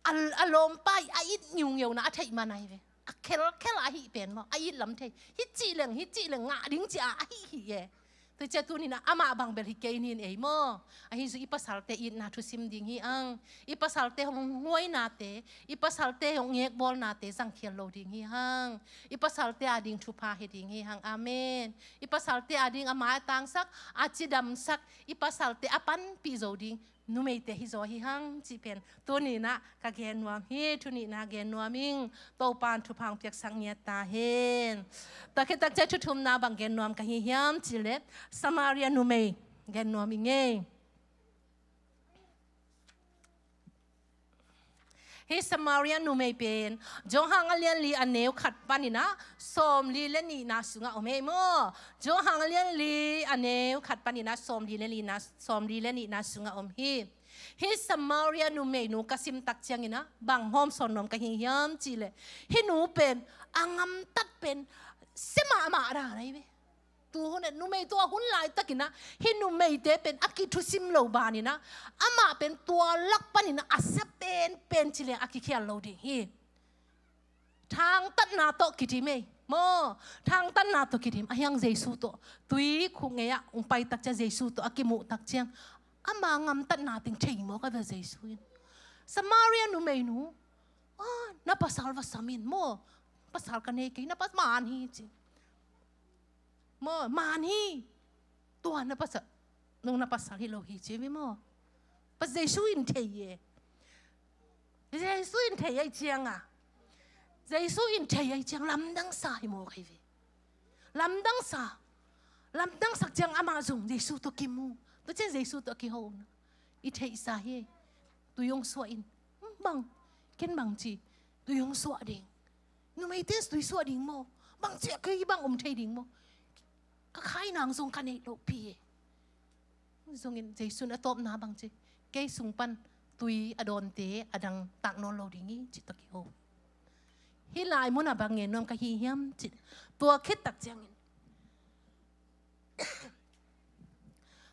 a, a lawmpa i a it ngiungiuna a theih man ahi ve. A khelkhel a hih pen maw, a it lam thei. Hih cih leng, hih cih leng ngah ding ci a, a hih hih e. Tua ciang tuni-in ah amah bang bel hi kei ning ei maw. Ahi zong i pasalte itna thusim ding hi hang. I pasalte hong huainate, i pasalte hong ngekbawlnate zangkhial lo ding hi hang. I pasalte a ding thupha hi ding hi hang. Amen. I pasalte a ding a mai a tangsak, a cidamsak, i pasalte a panpih zo ding numeite hi zaw hi hang cih pen tuni-in ah ka gen nuam hi. Tuni-in ah gen nuam ing. Topa'n thupha hong piaksak ngiat ta hen. Tua khit tak ciang thu thumna bang gen nuam ka hi hiam cih leh Samaria numei gen nuam ing ei. Hih Samaria numei pen Johan a lian li a neu khat panin ah sawmli le nihna sungah om hi maw. Johan a lian li a neu khat panin ah sawmli le nihna, sawmli le nihna sungah om hi. Hih Samaria numeinu ka sim tak ciangin ah bang hawmsawn nuam ka hi hiam cih leh, hih nu pen a gamtat pen sia mahmah dan ahi ve. Tu hun ah numei tua hun laitakin ah hih numeite pen a kithusim lo banin ah amah pen tua lak panin ah a sia penpen ci leng a kikhial lo ding hi. Thangtatna tawh kidim ei maw. Thangtatna tawh kidim. Ahi hang Jesu tawh tui khuk ngei ah hong pai tak ciang, Jesu tawh a kimuh tak ciang ama gamtatna teng thei maw ka ve Jesu in. Samaria numeinu, ah, na pasal va sam in maw. Pasal ka nei kei, na pas man hi ci. Maw, man hi. Tua na pasal, nung na pasal hi lo hi ci ve maw. Pa Jesu in thei e. Jesu in thei ahih ciang a, Jesu in thei ahih ciang lamdang sa hi maw ka hi ve. Lamdang sa. Lamdang sak ciang amah zong Jesu tawh kimu. Tua ciang Jesu tawh a kiho na. I theihsa hi. Tui hong suah in. Hmm, bang. Ken bang ci. Tui hong suah ding. Numeite tui suah ding maw. Bang ci a kei bang om thei ding maw. Ka khai nang zong ka neih lohpi e. Zongin Jesu in a tawpna bang ci, kei sung pan tui a dawnte a dang tak nawn lo ding hi ci tawh kiho. Hih lai mun ah bang gen nuam ka hi hiam ci, tua khit tak ciangin,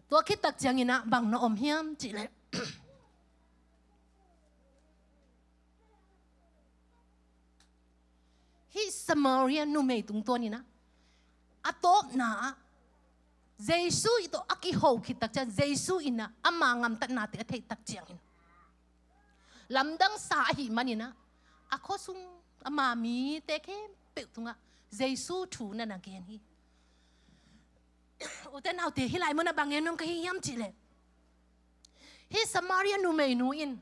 tua khit tak ciangin ah bang na om hiam cih leh, hih Samaria numei tungtawn in ah, a tawpna ah Jesu i tawh a kiho khit tak ciang, Jesu in ah ama gamtatnate a theih tak ciangin, lamdang sa ahih manin ah a khuasung ama mite khempeuh tungah Jesu thu na na gen hi. Ute naute, hih lai mun ah bang gen nuam ka hi hiam cih leh, hih Samaria numeinu in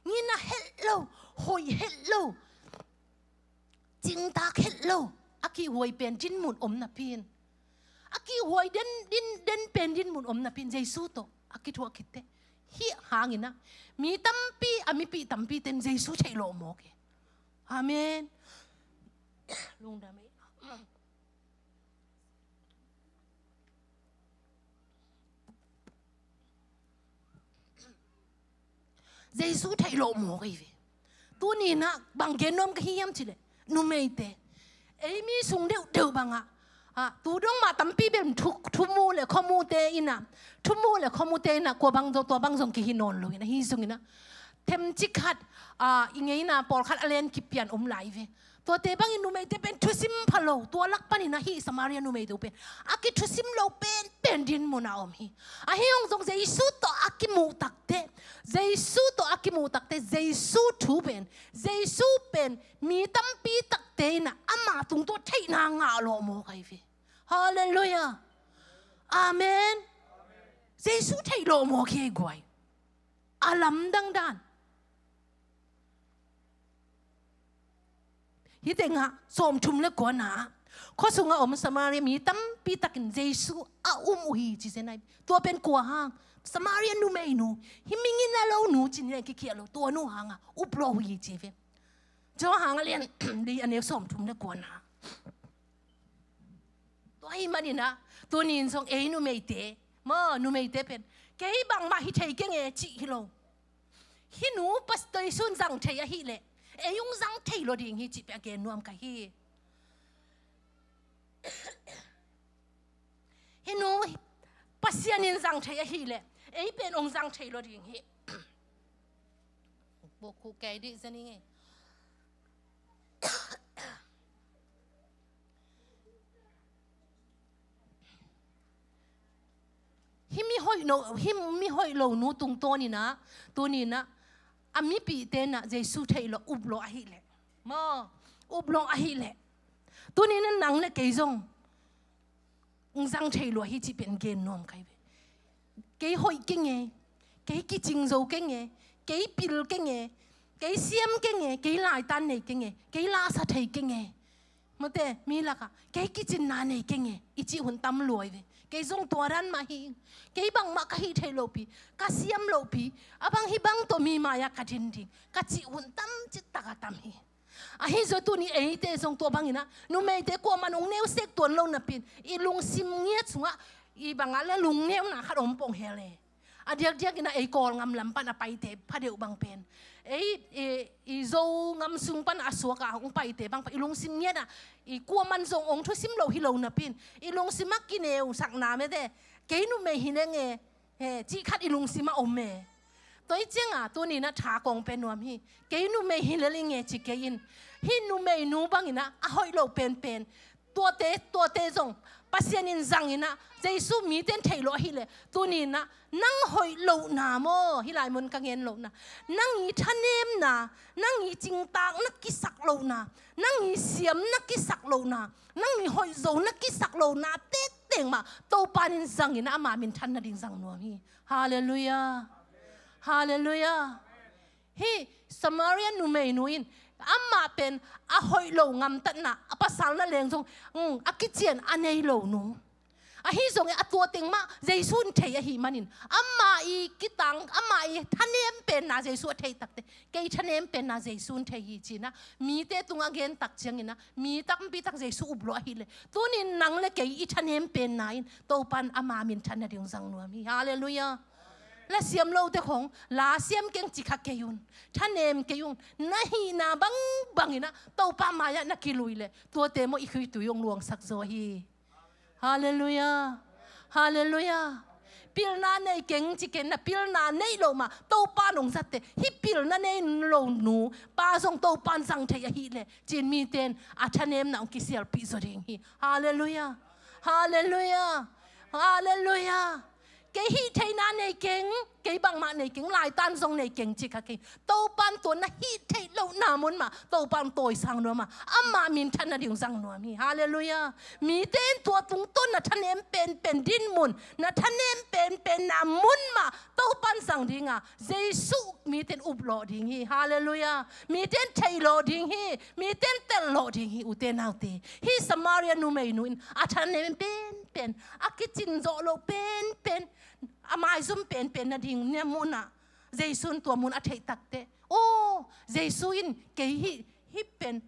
ngina het lo, hoih het lo, cingtak het lo a kihhuai pen dinmun om napi in, a kihhuai den, din, den pen dinmun om napi in Jesu tawh a kithuah khit teh, hih hangin ah mi tampi, a mipih tampi ten Jesu theih lawh mawk hi. Amen. Lungdam ei. Jesu theih lawh mawk ahi ve. Tuni-in ah bang gen nuam ka hi hiam cih leh, numeite, ei mi sung deuhdeuh bangah, ah, tu dong mah tampi bel thu, thu mu le khua mute in ah, thu mu le khua mute in ah kua bang zong, tua bang zong kihi nawn lo in ah, ahi zongin ah themcik khat, ah, i ngeina pawlkhat a len kipian om lai ve. Tuate bangin numeite pen thusim pha lo, tua lak panin ah hih Samaria numeite uh pen a kithusim lo penpen dinmun a om hi. Ahi hang zong Jesu tawh a kimuh tak teh, Jesu tawh a kimuh tak teh, Jesu thu pen, Jesu pen mi tampi takte in ah ama tung tawh theihna ngah lawh mawk ahi ve. Halleluiah. Amen. Jesu theih lawh mawk hi ei guai. A lamdang dan. Hih tengah sawmthum le kuana ah Khua sungah om Samaria mi tampi takin Jesu a um uh hi ci zen ahi. Tua pen kua hang? Samaria numeinu. Hih migilo nu cih in kikhial lo, tua nu hangah up lawh uh hi ci ve. Johan a lian li a neu sawmthum le kuana. Tua ahih manin ah, tuni in zong ei numeite, maw, numeite pen, kei bangmah hi thei keng e cih hi lo. Hih nu Pasian in zang thei ahih leh, ei hong zang thei lua ding hi cih pen a gen nuam ka hi. Hih nu Pasian in zang thei ahih leh, ei pen hong zang thei lua ding hi. Bawk khu kei dih zen ing e. Hih mi hoih lo, hih mi hoih lo nu tungtawn in ah, tuni in ah, a mipihte in ah Jesu theih lawh, up lawh ahih leh. Maw, up lawh ahih leh. Tuni in ah nang le kei zong hong zang thei lua hi cih pen gen nuam ka hi ve. Kei hoih keng e, kei kicing zo keng e, kei pil keng e, kei siam keng e, kei laitan nei keng e, kei lasa thei keng e. Mawte, mi lakah, kei kicinna nei keng e, i cih hun tam lua hi ve. Kei zong tua dan mah hi. Kei bangmah ka hih theih lohpi, ka siam lohpi, a bang hih bang tawh mi mai-ah ka din ding, ka cih hun tam cih takah tam hi. Ahi zong tuni eite zong tua bangin ah, numeite kuaman hong neu sek tuan lo napi-in, i lungsim ngiat sungah, i bangah le lungneuna khat om pong hel e. A diakdiak in ah ei Kawlgam lam pan a paite phadeuh bang pen, ei, i, i Zogam sung pan a suak a hong paite bang pen, i lungsim ngiat ah, i kuaman zong hong thusim lo hi lo napi-in, i lungsim ah kineusakna mete, kei numei hi leng e, he, cih khat i lungsim ah om e. Tua hi ciangah, tuni in ah tha kong pia nuam hi. Kei numei hi lel ing e ci kei in. Hih numeinu bangin ah, a hoih lo penpen. Tuate, tuate zong, Pasian in zang in ah, Jesu mite in theih lawh ahih leh, tuni in ah, nang hoih lohna maw, hih lai mun ka ngen lohna. Nang i thanemna, nang i cingtakna kisak lohna, nang i siamna kisak lohna, nang i hoih zona kisak lohna, tengteng mah, Topa in zang in ah ama minthan nading zang nuam hi. Halleluiah. Halleluiah. Hih Samaria numeinu in, amah pen a hoih lo gamtatna, a pasal na leng zong, mm, a kician a nei lo nu. Ahi zongin a tua teng mah Jesu in thei ahih manin, amah i kitang, amah i thanem penna Jesu a theih takteh, kei thanem penna Jesu in thei hi ci-in ah, mite tungah gen tak ciangin ah, mi tampi tak Jesu up lawh ahih leh, tuni in nang le kei i thanem penna in Topa in ama minthan nading zang nuam hi. Halleluiah. La siam lote khong, la siam keng ci kha kei un. Thanem kei un. Na hihna bangbang in ah, Topa mai-ah na kilui leh, tuate maw i khuitui hong luangsak zaw hi. Halleluiah. Halleluiah. Pilna nei keng ci kei in, na pilna neih loh mah Topa in hong zatteh, hih pilna nei lo nu pa zong Topa in zang thei ahih leh, ci-in mite in a thanemna hong kisialpih zaw ding hi. Halleluiah. Halleluiah. Halleluiah. Kei hih theihna nei keng, kei bangmah nei keng, laitan zong nei keng ci kha kei. Topa in tua na hih theih lohna mun mah Topa in tawisang nuam a, ama minthan nading zang nuam hi. Halleluiah. Mite in tua tungtawn na thanem penpen dinmun, na thanem penpenna mun mah Topa in zang ding a, Jesu mite in up lawh ding hi. Halleluiah. Mite in theih lawh ding hi. Mite in telh lawh ding hi, ute naute. Hih Samaria numeinu in a thanem penpen, a kicin zawh loh penpen, a maizum penpen nading na mun ah, Jesu in tua mun a theih takteh, aw, Jesu in kei hih, hih pen,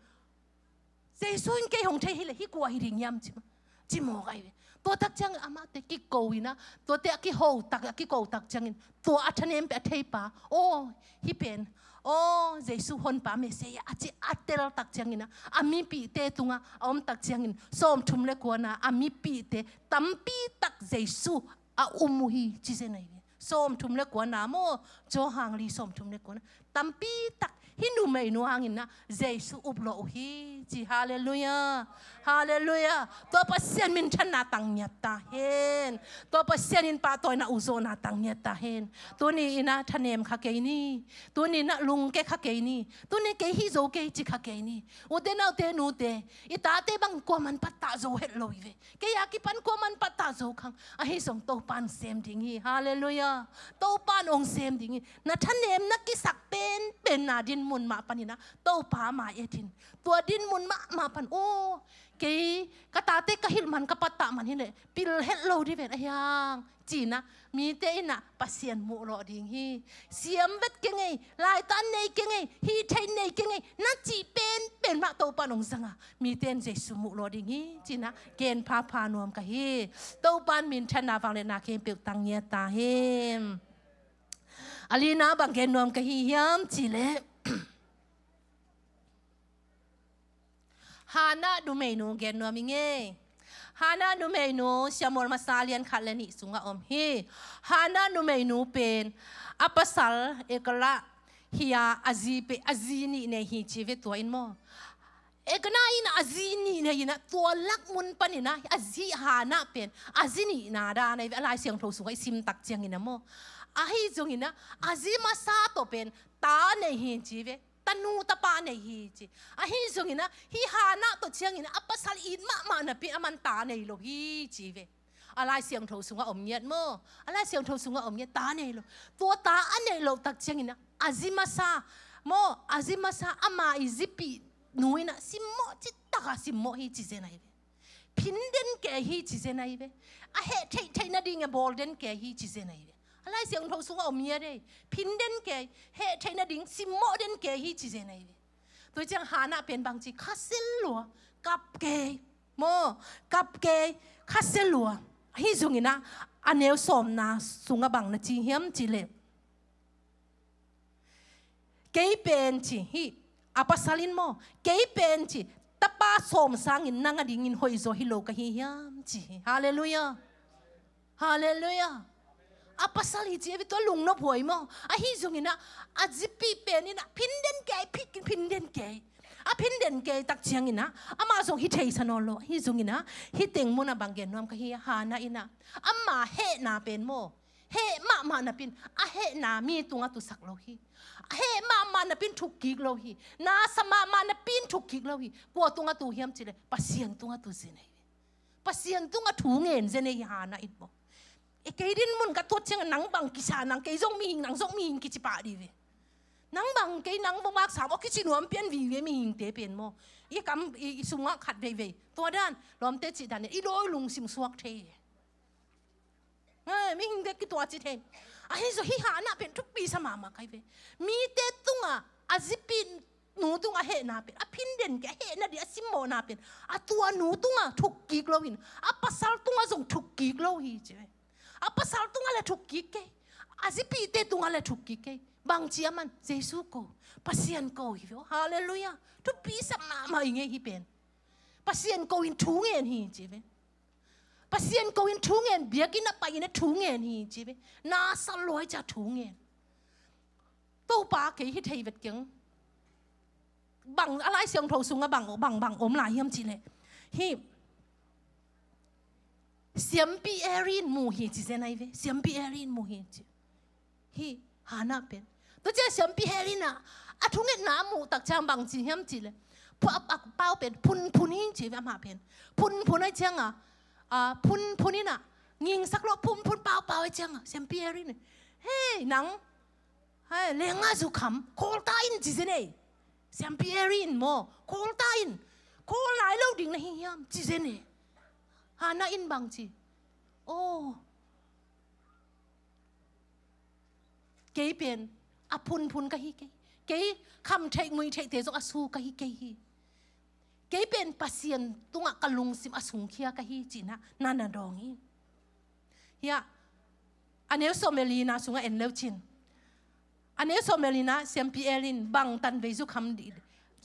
Jesu in kei hong thei hi leh, hih kua hi ding hiam ci, ci mawk ahi ve. Tua tak ciangin amahte kiko in ah, tuate a kiho tak, a kiko tak ciangin, tua a thanem pen a theipa, aw, hih pen, aw, Jesu Honpa Messiah a ci a tel tak ciangin ah, a mipihte tungah a om tak ciangin, sawmthum le kuana a mipihte tampi tak Jesu a um uh hi ci zen ahi ve. Sawmthum le kuana maw, Johan li sawmthum le kuana. Tampi tak hih numeinu hangin ah Jesu up lawh uh hi ci. Halleluiah. Halleluiah. Tua Pasian minthanna tang ngiat ta hen. Tua Pasian in pahtawina uh zawhna tang ngiat ta hen. Tuni in ah thanem kha kei ni. Tuni in ah lungke kha kei ni. Tuni kei hih zo kei ci kha kei ni. Ute naute nute, i tate bang kuaman pattah zo het lo hi ve. Kei a kipan kuaman pattah zo khang. Ahi zong Topa in sem ding hi. Halleluiah. Topa in hong sem ding hi. Na thanemna kisak penpen penna dinmun mah panin ah Topa mai et in. Tua dinmun mahmah pan, aw, kei ka tate ka hilh man, ka pattah man hi leh pil het lo dih ven, a hiang, ci-in ah mite in ah Pasian muh lawh ding hi. Siam vet keng ei, laitan nei keng ei, hih theih nei keng ei, na cih penpen mah Topa in hong zang a, mite in Jesu muh lawh ding hi, ci-in ah gen phapha nuam ka hi. Topa in minthanna, vangliatna khempeuh tang ngiat ta hen. A lina bang gen nuam ka hi hiam cih leh, Hannah numeinu gen nuam ing ei. Hannah numeinu, Samuel masa lian khat le nih sungah om hi. Hannah numeinu pen a pasal Elkanah hi a, a zi pen, a zi nih nei hi ci ve, tua in maw. Elkanah in a zi nih nei in ah, tua lak mun panin ah a zi Hannah pen a zi nihna dan ahi ve, a Lai Siangtho sungah i sim tak ciangin ah maw. Ahi zongin ah a zi masa tawh pen ta nei hi ci ve. Tanu tapa nei hi ci. Ahi zongin ah hih Hannah tawh ciangin ah a pasal it mahmah napi, aman ta nei lo hi ci ve. A Lai Siangtho sungah om ngiat maw. A Lai Siangtho sungah om ngiat, ta nei lo. Tua ta a neih loh tak ciangin ah a zi masa maw, a zi masa ama i zipih nu in ah simmawh, citak a simmawh hi ci zen ahi ve. Phin den kei hi ci zen ahi ve. A heh theihtheih nading a bawl den kei hi ci zen ahi ve. A Lai Siangtho sungah om ngiat ei. Phin den kei, heh theih nading simmawh den kei hi ci zen ahi ve. Tua ciang Hannah pen bang ci, khasia lua, kap kei maw, kap kei, khasia lua. Ahi zongin ah a neu sawmna sungah bang na ci hiam cih leh, kei pen ci, hih a pasal in maw, kei pen ci, tapa sawm sangin nang a dingin hoihzaw hi lo ka hi hiam ci hi. Halleluiah. Halleluiah. A pasal hi ci a ve, tua lungnop huai maw. Ahi zongin ah a zipih pen in ah phin den kei, phin, phin den kei. A phin den kei tak ciangin ah amah zong hi thei sa nawn lo. Ahi zongin ah hih teng mun ah bang gen nuam ka hi, Hannah in ah ama hehna pen maw, heh mahmah napi in, a hehna mi tungah tusak lo hi. A heh mahmah napi in thuk kik lo hi. Na sa mahmah napi in thuk kik lo hi. Kua tungah tu hiam cih leh Pasian tungah tu zen ahi ve. Pasian tungah thu ngen zen ahi Hannah in maw. E, kei dinmun ka tuat ciang nang bang kisa, nang kei zong mihing, nang zong mihing kici pah dih ve. Nang bang kei, nang bang mak sam, aw, kici nuam pian vive mihingte pen maw. I kam, i, i sungah khat veivei. Tua dan, lawmte cih dan in i dawi lungsim suak thei. Mihingte kituaci thei. Ahi zong hih Hannah pen thupi sa mahmah ka hi ve. Mite tungah a zipih nu tungah hehna pen, a phin den kei, a hehna ding, a simmawhna pen, a tua nu tungah thuk kik lo hi in, a pasal tungah zong thuk kik lo hi ci ve. A pasal tungah le thuk kik kei, a zipihte tungah le thuk kik kei. Bang ci a man, Jesu ko, Pasian ko hi ve. Halleluiah. Thupi sa mahmah hi ing ei hih pen. Pasian ko in thu ngen hi ci ve. Pasian ko in thu ngen, biakinn ah pai in ah thu ngen hi ci ve. Na sa lua ciang thu ngen. Topa, kei hi thei vet keng. Bang a Lai Siangtho sungah bang, bang, bang om lai hiam cih leh, hih siampi Eli in mu hi ci zen ahi ve. Siampi Eli in mu hi ci. Hih Hannah pen. Tua ciang siampi Eli in ah a thungetna a muh tak ciang bang ci hiam cih leh, phu-, a, a pau pen phunphun hi ci ve, amah pen. Phunphun ahih ciangin ah, a, phunphun in ah ngingsak lo, phunphun paupau ahih ciangin ah siampi Eli in, hei, nang, hei, leenggahzu kham, khawl ta in ci zen ei. Siampi Eli in maw, khawl ta in. Khawl nai lo ding na hi hiam ci zen ei. Hannah in bang ci. Aw, kei pen a phunphun ka hi kei. Kei kham theih ngui theihte zong a su ka hi kei hi. Kei pen Pasian tungah ka lungsim a sungkhia ka hi ci-in ah na na dawng hi. Hiah a neu sawm le lina sungah en leu cin. A neu sawm le lina, siampi Eli in bang tanvei zukham di-,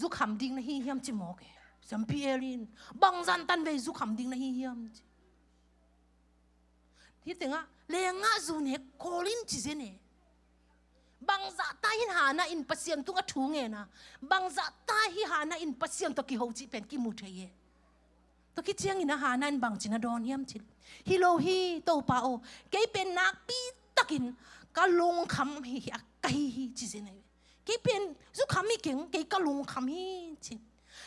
zukham ding na hi hiam ci mawk e. Siampi Eli in bang zah tanvei zukham ding na hi hiam ci. Hih tengah leenggahzu nek khawl in ci zen e. Bangzah ta hi Hannah in Pasian tungah thu ngen a, bangzah ta hi Hannah in Pasian tawh kiho cih pen kimu thei e. Tua khit ciangin ah Hannah in bangci na dawn hiam cih leh, hi lo hi, Topa aw, kei pen nakpi takin ka lungkham hi, hi a ka hi hi ci zen ahi ve. Kei pen zukham hi keng, kei ka lungkham hi ci.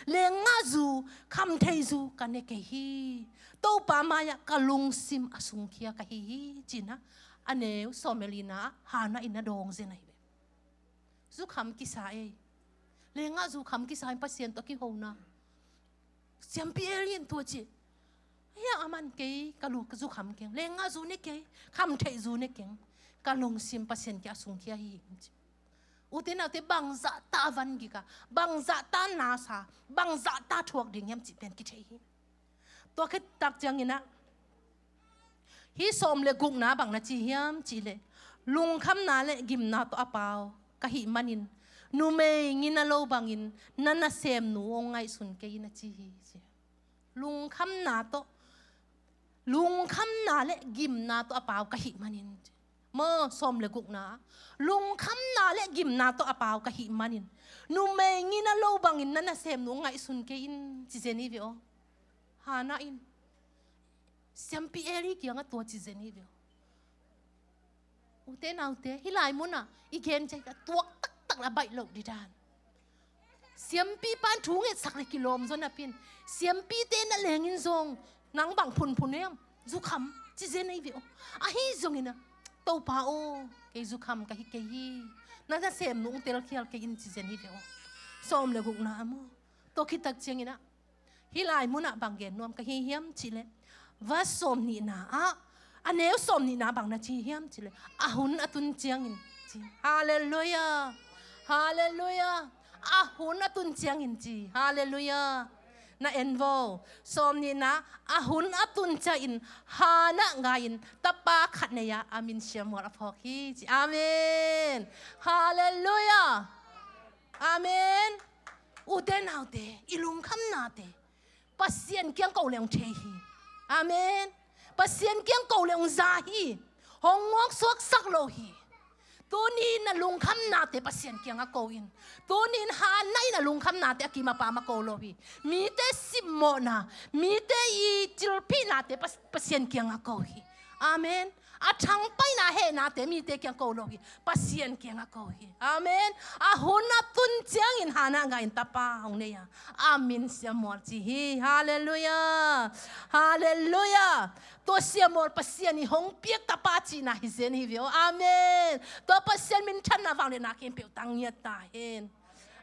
Leenggahzu, khamtheizu ka ne kei hi. Topa mai-ah ka lungsim a sungkhia ka hi hi ci-in ah a neu sawm le lina ah Hannah in na dawng zen ahi ve. Zukham kisa ei. Lengah zukham kisa in Pasian tawh kihona. Siampi Eli in tua ci. Hiah a man kei ka lu ka zukham keng. Lengah zu ne kei. Kham theih zu ne keng. Ka lungsim Pasian kiang a sungkhia hi. Ute naute bangzah ta a van gik a. Bangzah ta nasa. Bangzah ta thuak ding hiam cih pen kithei hi. Tua khit tak ciangin ah, hih sawm le gukna bang na ci hiam cih leh, lungkhamna le gimna tawh a pau ka hih manin, numei ngina lo bangin na nasemnu hong ngaihsun kei in a ci hi, ci. Lungkhamna tawh, lungkhamna le gimna tawh a pau ka hih manin, ci. Maw, sawm le gukna. Lungkhamna le gimna tawh a pau ka hih manin, numei ngina lo bangin na nasemnu ngaihsun kei in, ci zen hi ve aw. Hannah in Siampi Eli kiangah tua ci zen hi ve aw. Ute naute, hih lai munah i gen ciang ka tuak taktak la baih loh ding dan. Siampi pan thu ngetsak le kilawm zaw napi in, siampite na lengin zong, nang bang phunphun hiam? Zukham, ci zen hi ve aw. Ahi zongin ah, Topa aw, kei zukham ka hi kei hi. Na nasemnu hong telkhial kei in, ci zen hi ve aw. Sawm le gukna a maw. Tua khit tak ciangin ah, hih lai munah bang gen nuam ka hi hiam cih leh, verse sawm nihna ah, a neu sawm nihna bang na ci hiam cih leh, a hun a tun ciangin, ci. Halleluiah. Halleluiah. A hun a tun ciangin, ci. Halleluiah. Na en vo. Sawm nihna, a hun a tun ciangin Hannah ngai-in tapa khat nei a, a min Samuel a phawk hi, ci. Amen. Halleluiah. Amen. Ute naute, i lungkhamnate Pasian kiang ko le hong thei hi. Amen. Pasian kiang ko le hong za hi. Hong ngawksuaksak lo hi. Tuni na lungkhamnate Pasian kiangah ko in. Tuni in Hannah in a lungkhamnate a kim a pam a ko lo hi. Mite simmawhna, mite i cilphihnate Pas-, Pasian kiangah ko hi. Amen. A thangpaihna hehnate mite kiang ko lo hi. Pasian kiangah ko hi. Amen. A hun a tun ciangin Hannah ngai-in tapa hong nei a, a min Samuel ci hi. Halleluiah. Halleluiah. Tua Samuel Pasian i hong piak tapa cihna hi zen hi ve aw. Amen. Tua Pasian minthanna vang le na khempeuh tang ngiat ta hen.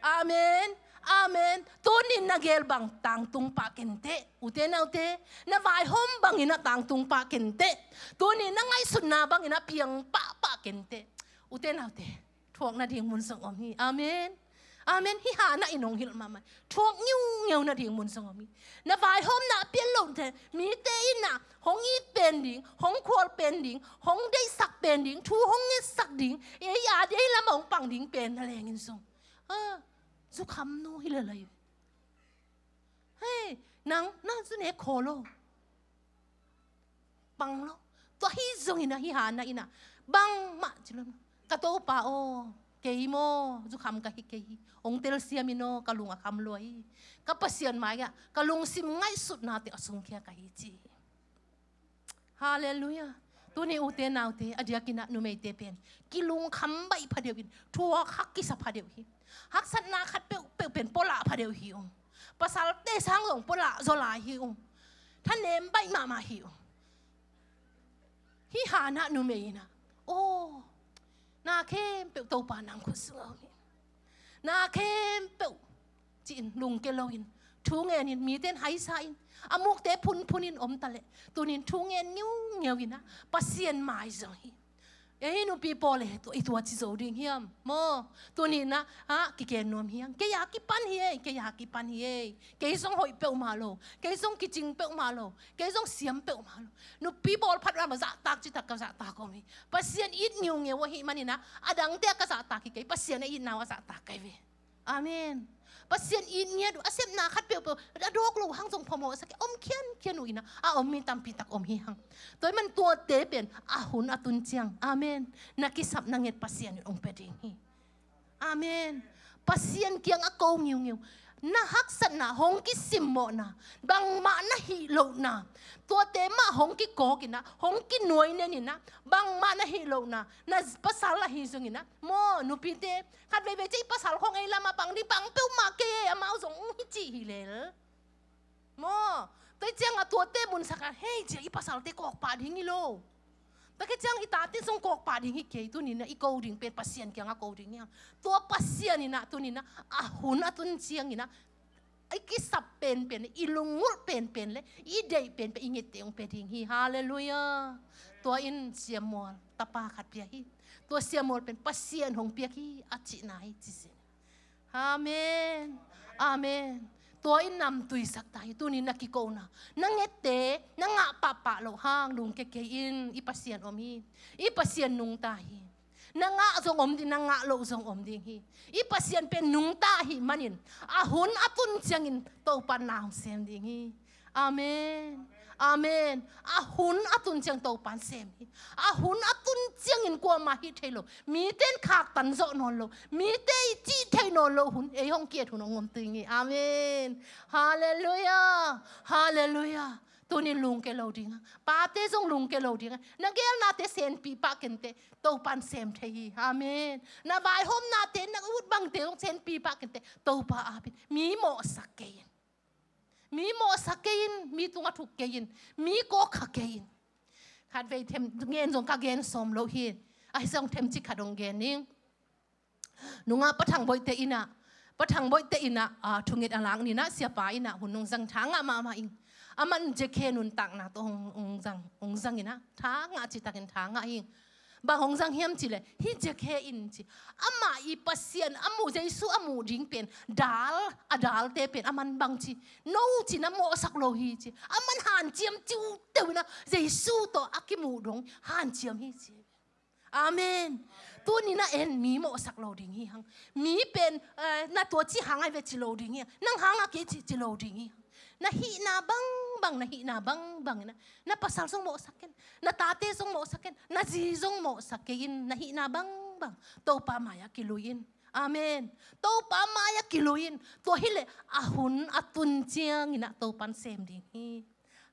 Amen. Amen. Tunin na gel bang tangtung pah kenteh. Ute naute, na vaihawm bangin a tangtung pah kenteh. Tunin na ngaihsutna bangin a piang pahpah kenteh. Ute naute, thuak nading mun zong om hi. Amen. Amen. Hih Hannah in hong hilh mahmah. Thuak ngiungeu nading mun zong om hi. Na vaihawmna a pian loh teh, mite in a hong it pen ding, hong khual pen ding, hong deihsak pen ding, thu hong ngetsak ding, ei a dei lam a hong pang ding pen na lengin zong, ah, zukhamnu hi lel hi. Hei, nang, nang zu ne khaw lo. Pang lo. Tua hi zongin a hih Hannah in a, bangmah ci lo. Ka Topa aw, kei maw, zukham ka hi kei hi. Hong telsiam in aw, ka lung a kham lua hi. Ka Pasian mai-ah ka lungsim ngaihsutnate a sungkhia ka hi, ci hi. Halleluiah. Tuni ute naute, a diakin a numeite pen kilungkham baih phadeuh in, thuak hak kisa phadeuh hi. Haksatna khat peuhpeuh pen pua lah phadeuh hi ung. Pasalte sang zong pua lah zaw lai hi ung. Thanem baih mahmah hi ung. Hih Hannah numei in a, aw, na khempeuh Topa nang khut sungah om hi. Na khempeuh ci-in lungke loin, thu ngenin, mite in haisa in, a mukte phunphunin om taleh, tunin thu ngen ngiungeu in a, Pasian mai zong hi. Ei nupi pawl e, tua, i tua ci zo ding hiam? Maw, tunin a, ha, kiken nuam hiang. Kei a kipan hi ei, kei a kipan hi ei. Kei zong hoih peuhmah lo. Kei zong kicing peuhmah lo. Kei zong siam peuhmah lo. Nupi pawl phat lam a zahtak citak ka zahtak om hi. Pasian it ngiungeu ahih manin a, a dangte a ka zahtak hi kei. Pasian a itna uh a zahtak ka hi ve. Amen. Pasian it ngiat uh, a sepna khat peuhpeuh a dawk loh hang zong phamawh sak kei, om khiankhian uh in a, a om mi tampi tak om hi hang. Tua ahih man tuate pen a hun a tun ciang, amen, na kisap na nget Pasian in hong pia ding hi. Amen. Pasian kiang a ko ngiungeu. Na haksatna, hong kisimmawhna, bangmah na hih lohna, tuate mah hong kikawk in a, hong kinuai nen in a, bangmah na hih lohna, na pasal ahi zongin a, maw, nupite, khat veivei ciah i pasal khong ei lam a pang ding, pang peuhmah kei ei, amau zong hi cih hi lel. Maw, tua ciang a tuate munsak a, hei, ciah i pasalte kawk pah ding hi lo. Tua khit ciang i tate zong kawkpah ding hi kei, tuni-in ah i ko ding pen Pasian kiangah ko ding hi hang. Tua Pasian in ah tuni-in ah a hun a tun ciangin ah i kisap penpen, i lungulh penpen le i deih penpen i ngette hong pia ding hi. Halleluiah. Tua in Sia Mual tapa khat pia hi. Tua Sia Mual pen Pasian hong piak hi a cihna hi ci zen. Amen. Amen. Tua in namtuisak ta hi. Tuni-in na kikona, na ngette na ngah pahpah loh hang lungkia kei in, i Pasian om hi. I Pasian nungta hi. Na ngah zong om ding, na ngah loh zong om ding hi. I Pasian pen nungta ahih manin a hun a tun ciangin Topa na hong sem ding hi. Amen. Amen. A hun a tun ciang Topa in sem hi. A hun a tun ciangin kuamah hih thei lo. Mite in khaktan zawh nawn lo. Mite i cih thei nawn lo hun, ei hong ki-et hun hong om ding hi. Amen. Halleluiah. Halleluiah. Tuni-in lungkia lo ding a, pate zong lungkia lo ding a, na geelnate senpih pah kei inteh, Topa in sem thei hi. Amen. Na vaihawmnate, na ut bangte zong senpih pah kei inteh, Topa ap in. Mi mawhsak kei in. Mi mawhsak kei in, mi tungah thuk kei in, mi kawkkha kei in. Khatvei them gen zong ka gen sawm lo hi. Ahi zong themcik khat hong gen ning. Nungah Pa Thang Boihte in ah, Pa Thang Boihte in ah, ah, thunget a lak ni-in ah, siapa in ah hun hong zang, tha ngah mahmah ing. Aman J K nuntakna tawh hong, hong zang, hong zang in ah, tha ngah, citakin tha ngah hi. Bang hong zang hiam cih leh, hih J K in ci, amah i Pasian a muh, Jesu a muh ding pen dal, a dalte pen aman bang ci, no ci-in ah mawhsak lo hi ci. Aman hanciam ciuteu in ah, Jesu tawh a kimuh dong hanciam hi ci. Amen. Tuni-in ah en mi mawhsak lo ding hi hang. Mi pen, eh, na tua cih hang ahi ve ci lo ding hi hang. Nang hang a kei ci, ci lo ding hi hang. Na hihna bangbang, na hihna bangbang in ah, na pasal zong mawhsak kei in, na tate zong mawhsak kei in, na zi zong mawhsak kei in, na hihna bangbang Topa mai-ah kilui in. Amen. Topa mai-ah kilui in. Tua hi leh a hun a tun ciangin ah Topa in sem ding hi.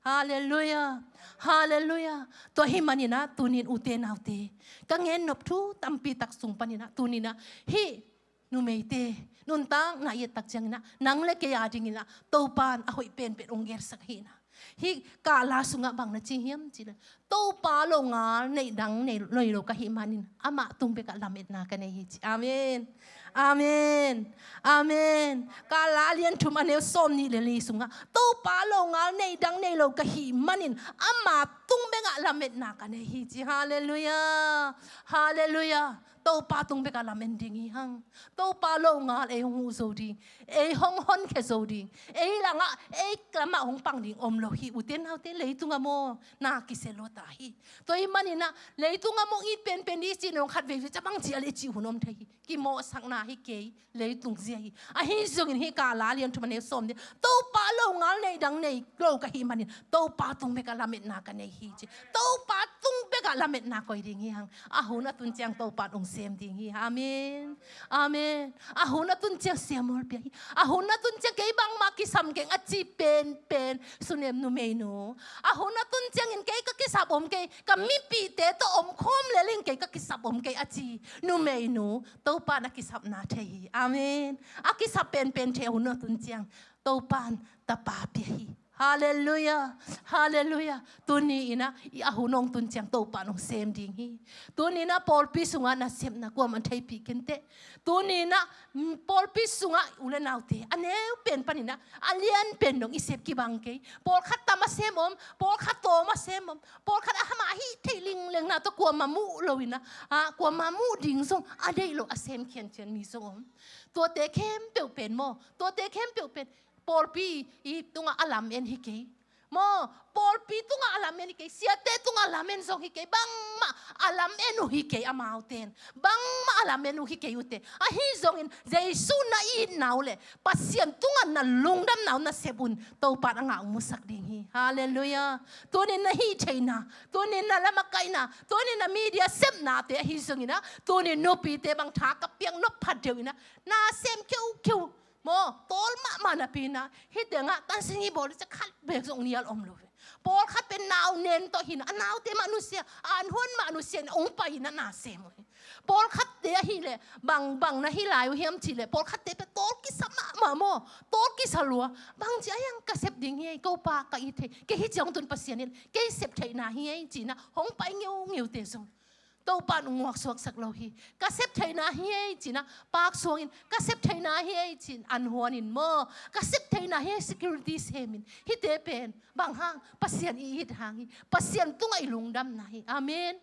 Halleluiah. Halleluiah. Tua ahih manin ah tuni-in ute naute, ka gen nop thu tampi tak sung panin ah tuni-in ah hih numeite nuntakna i et tak ciangin ah nang le kei a dingin ah Topa in a hoih penpen hong gelsak hi in ah. Hih Kah La sungah bang na ci hiam cih leh, Topa longal neih dang nei, nei lo ka hih manin amah tung bekah lametna ka nei hi ci. Amen. Amen. Amen. Kah La a lian thum a neu sawmnih le li sungah, Topa longal neih dang nei lo ka hih manin ama tung bekah lametna ka nei hi ci. Halleluiah. Halleluiah. Topa tung bekah lamen ding hi hang. Topa longal ei hong huh zo ding, ei hong honkhia zo ding, ei langah, ei lamah hong pang ding om lo hi. Ute naute, leitungah maw, na kisia lua ta hi. Tua ahih manin ah leitungah maw, it penpen ding i cih nong khat vei vei ca bang ci a leh cih hun om thei hi. Kimawhsakna hi kei, leitung zia hi. Ahi zongin hih Kah La a lian thum a neu sawm nih, Topa longal neih dang nei lo ka hih manin Topa tung bekah lametna ka nei hi ci. Topa tung bekah lametna koi ding hi hang. A hun a tun ciang Topa in hong sem ding hi. Amen. Amen. A hun a tun ciang Sia Mual pia hi. A hun a tun ciang kei bangmah kisam keng a ci penpen Sunem numeinu, a hun a tun ciangin kei ka kisap om kei, ka mipihte tawh om khawm lel ing, kei ka kisap om kei a ci numeinu, Topa in a kisapna thei hi. Amen. A kisap penpen thei a hun a tun ciang Topa in tapa pia hi. Halleluiah. Halleluiah. Tuni-in ah i a hun hong tun ciang Topa in hong sem ding hi. Tuni-in ah pawlpi sungah nasepna kuamah in theipih kei inteh. Tuni-in ah, mm, pawlpi sungah u le naute, a neu pen panin ah a lian pen dong i sep kibang kei. Pawlkhat tam a sem om, pawlkhat tawm a sem om, pawlkhat a hamah hih theih linglengna tawh kuamah muh lo in ah, ah, kuamah muh ding zong a deih lo a sem khiankhian mi zong om. Tuate khempeuh pen maw, tuate khempeuh pen pawlpi i tungah a lamen hi kei. Maw, pawlpi tungah a lamen hi kei, siate tungah a lamen zong hi kei, bangmah a lamen uh hi kei amaute in. Bangmah a lamen uh hi kei ute. Ahi zongin Jesu na itna uh le Pasian tungah na lungdamna uh nasep un Topa in a ngah uh musak ding hi. Halleluiah. Tuni-in na hih theihna, tuni-in na lamakaihna, tuni-in na media sepnate ahi zongin ah, tuni-in nupite bang tha ka piak nop phat deuh in ah, na sem kheukheu. Maw, tawl mahmah napi-in ah, hih tengah tansin i bawl ding ci khat beek zong nial om lo ve. Pawlkhat pen nau nen tawh hi-in ah, a naute mah nusia, a anhuan mah nusia in ah hong pai-in ah na sem uh hi. Pawlkhatte ahileh bang, bang na hi lai uh hiam cihleh, pawlkhatte pen tawl kisa mahmah maw, tawl kisa lua. Bang ci a hiang, ka sep ding hi ei, ko pa ka it thei. Kei hi ciang tun Pasian in kei sep theihna hi ei ci-in ah hong pai ngeungeute zong Topa in hong nguaksuaksak lo hi. Ka sep theihna hi ei ci-in ah paksuangin, ka sep theihna hi ei ci-in an huanin maw, ka sep theihna hi ei, security semin. Hihte pen bang hang? Pasian i it hang hi. Pasian tungah i lungdamna hi. Amen.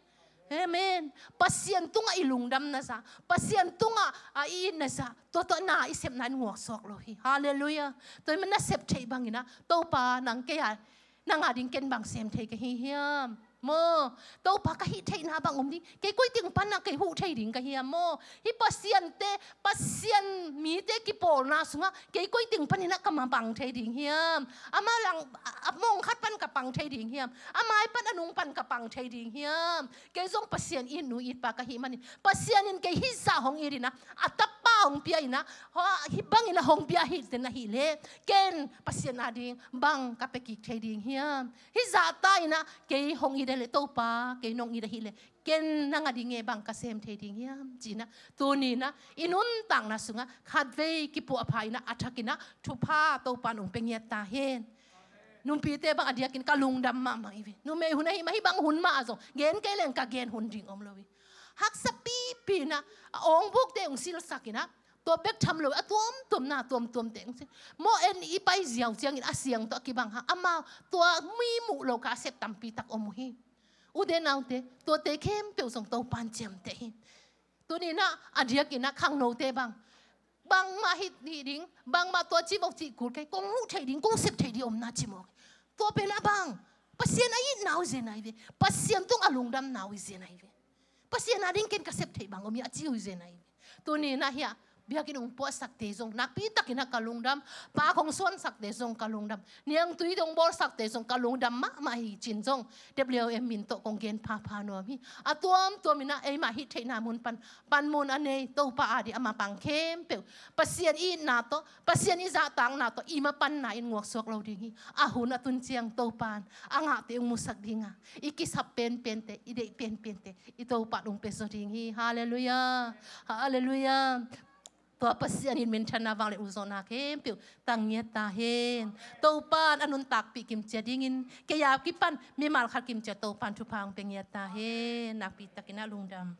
Amen. Pasian tungah i lungdamna zah, Pasian tungah a i itna zah, tua, tua na i sepna in nguaksuak lo hi. Halleluiah. Tua ahih manin na sep theih bangin ah, Topa, nang kei a, nang a ding ken bang sem thei ka hi hiam? Maw, Topa, ka hih theihna bang om ding, kei koi teng pan ah kei huh thei ding ka hiam maw? Hih Pasiante, Pasian mite kipawlna sungah kei koi teng panin ah ka mapang thei ding hiam? Ama lang, a, a mong khat pan ka pang thei ding hiam? A mai pan, a nung pan ka pang thei ding hiam? Kei zong Pasian it nu it pa ka hih manin, Pasian in kei hih zah hong it in ah, a tapa hong pia in ah, hua, hih bangin ah hong pia hi, ten ahileh ken Pasian a ding bang ka pia kik thei ding hiam? Hih zah ta in ah kei hong it leh, Topa, kei nong it ahileh ken nang a ding e bang ka sem thei ding hiam ci-in ah, tuni in ah i nuntakna sungah khatvei kipuahpha in ah, a thakin ah thupha Topa in hong pia ngiat ta hen. Numpite bang a diakin ka lungdam mahmah hi ve. Numei hun ahih mah, hih bang hun mah ah zong gen kei leng ka gen hun ding om lo hi. Haksa pipi in ah, a awngbukte hong silsak in ah, tua bek tham lo, a tuamtuamna tuamtuamte hong sil. Maw, en i pai ziau ciangin a siang tawh a kibang hang, amau tua mi muh lo ka a sep tampi tak om uh hi. Ute naute, tuate khempeuh zong Topa in ciamteh hi. Tuni in ah a diakin ah khangnote bang, bangmah hih, hih ding, bangmah tua ci mawk cih kul kei, kong huh thei ding, kong sep thei ding om na ci mawk. Tua pen a bang, Pasian a itna uh zen ahi ve. Pasian tungah lungdamna uh zen ahi ve. Pasian a ding ken ka sep theih bang om hi a ci uh zen ahi ve. Tuni in ah hih a biakinn hong puahsakte zong nakpi takin ah ka lungdam. Park hong suansakte zong ka lungdam. Niangtui hong bawlsakte zong ka lungdam mahmah hi ci-in zong W M min tawh kong gen phapha nuam hi. A tuamtuam in ah eimah hih theihna mun pan, panmun a nei, Topa a ding a mapang khempeuh, Pasian itna tawh, Pasian i zahtakna tawh i mapanna in nguaksuak lo ding hi. A hun a tun ciang Topa in a ngahte hong musak ding a, i kisap penpente, i deih penpente i Topa in hong pia zaw ding hi. Halleluiah. Halleluiah. Tua Pasian in minthanna, vanglian, ukzawhna khempeuh tang ngiat ta hen. Topa in a nuntakpih kimcia dingin kei a kipan mimal khat kimcia Topa in thupha hong pia ngiat ta hen. Nakpi takin ah lungdam.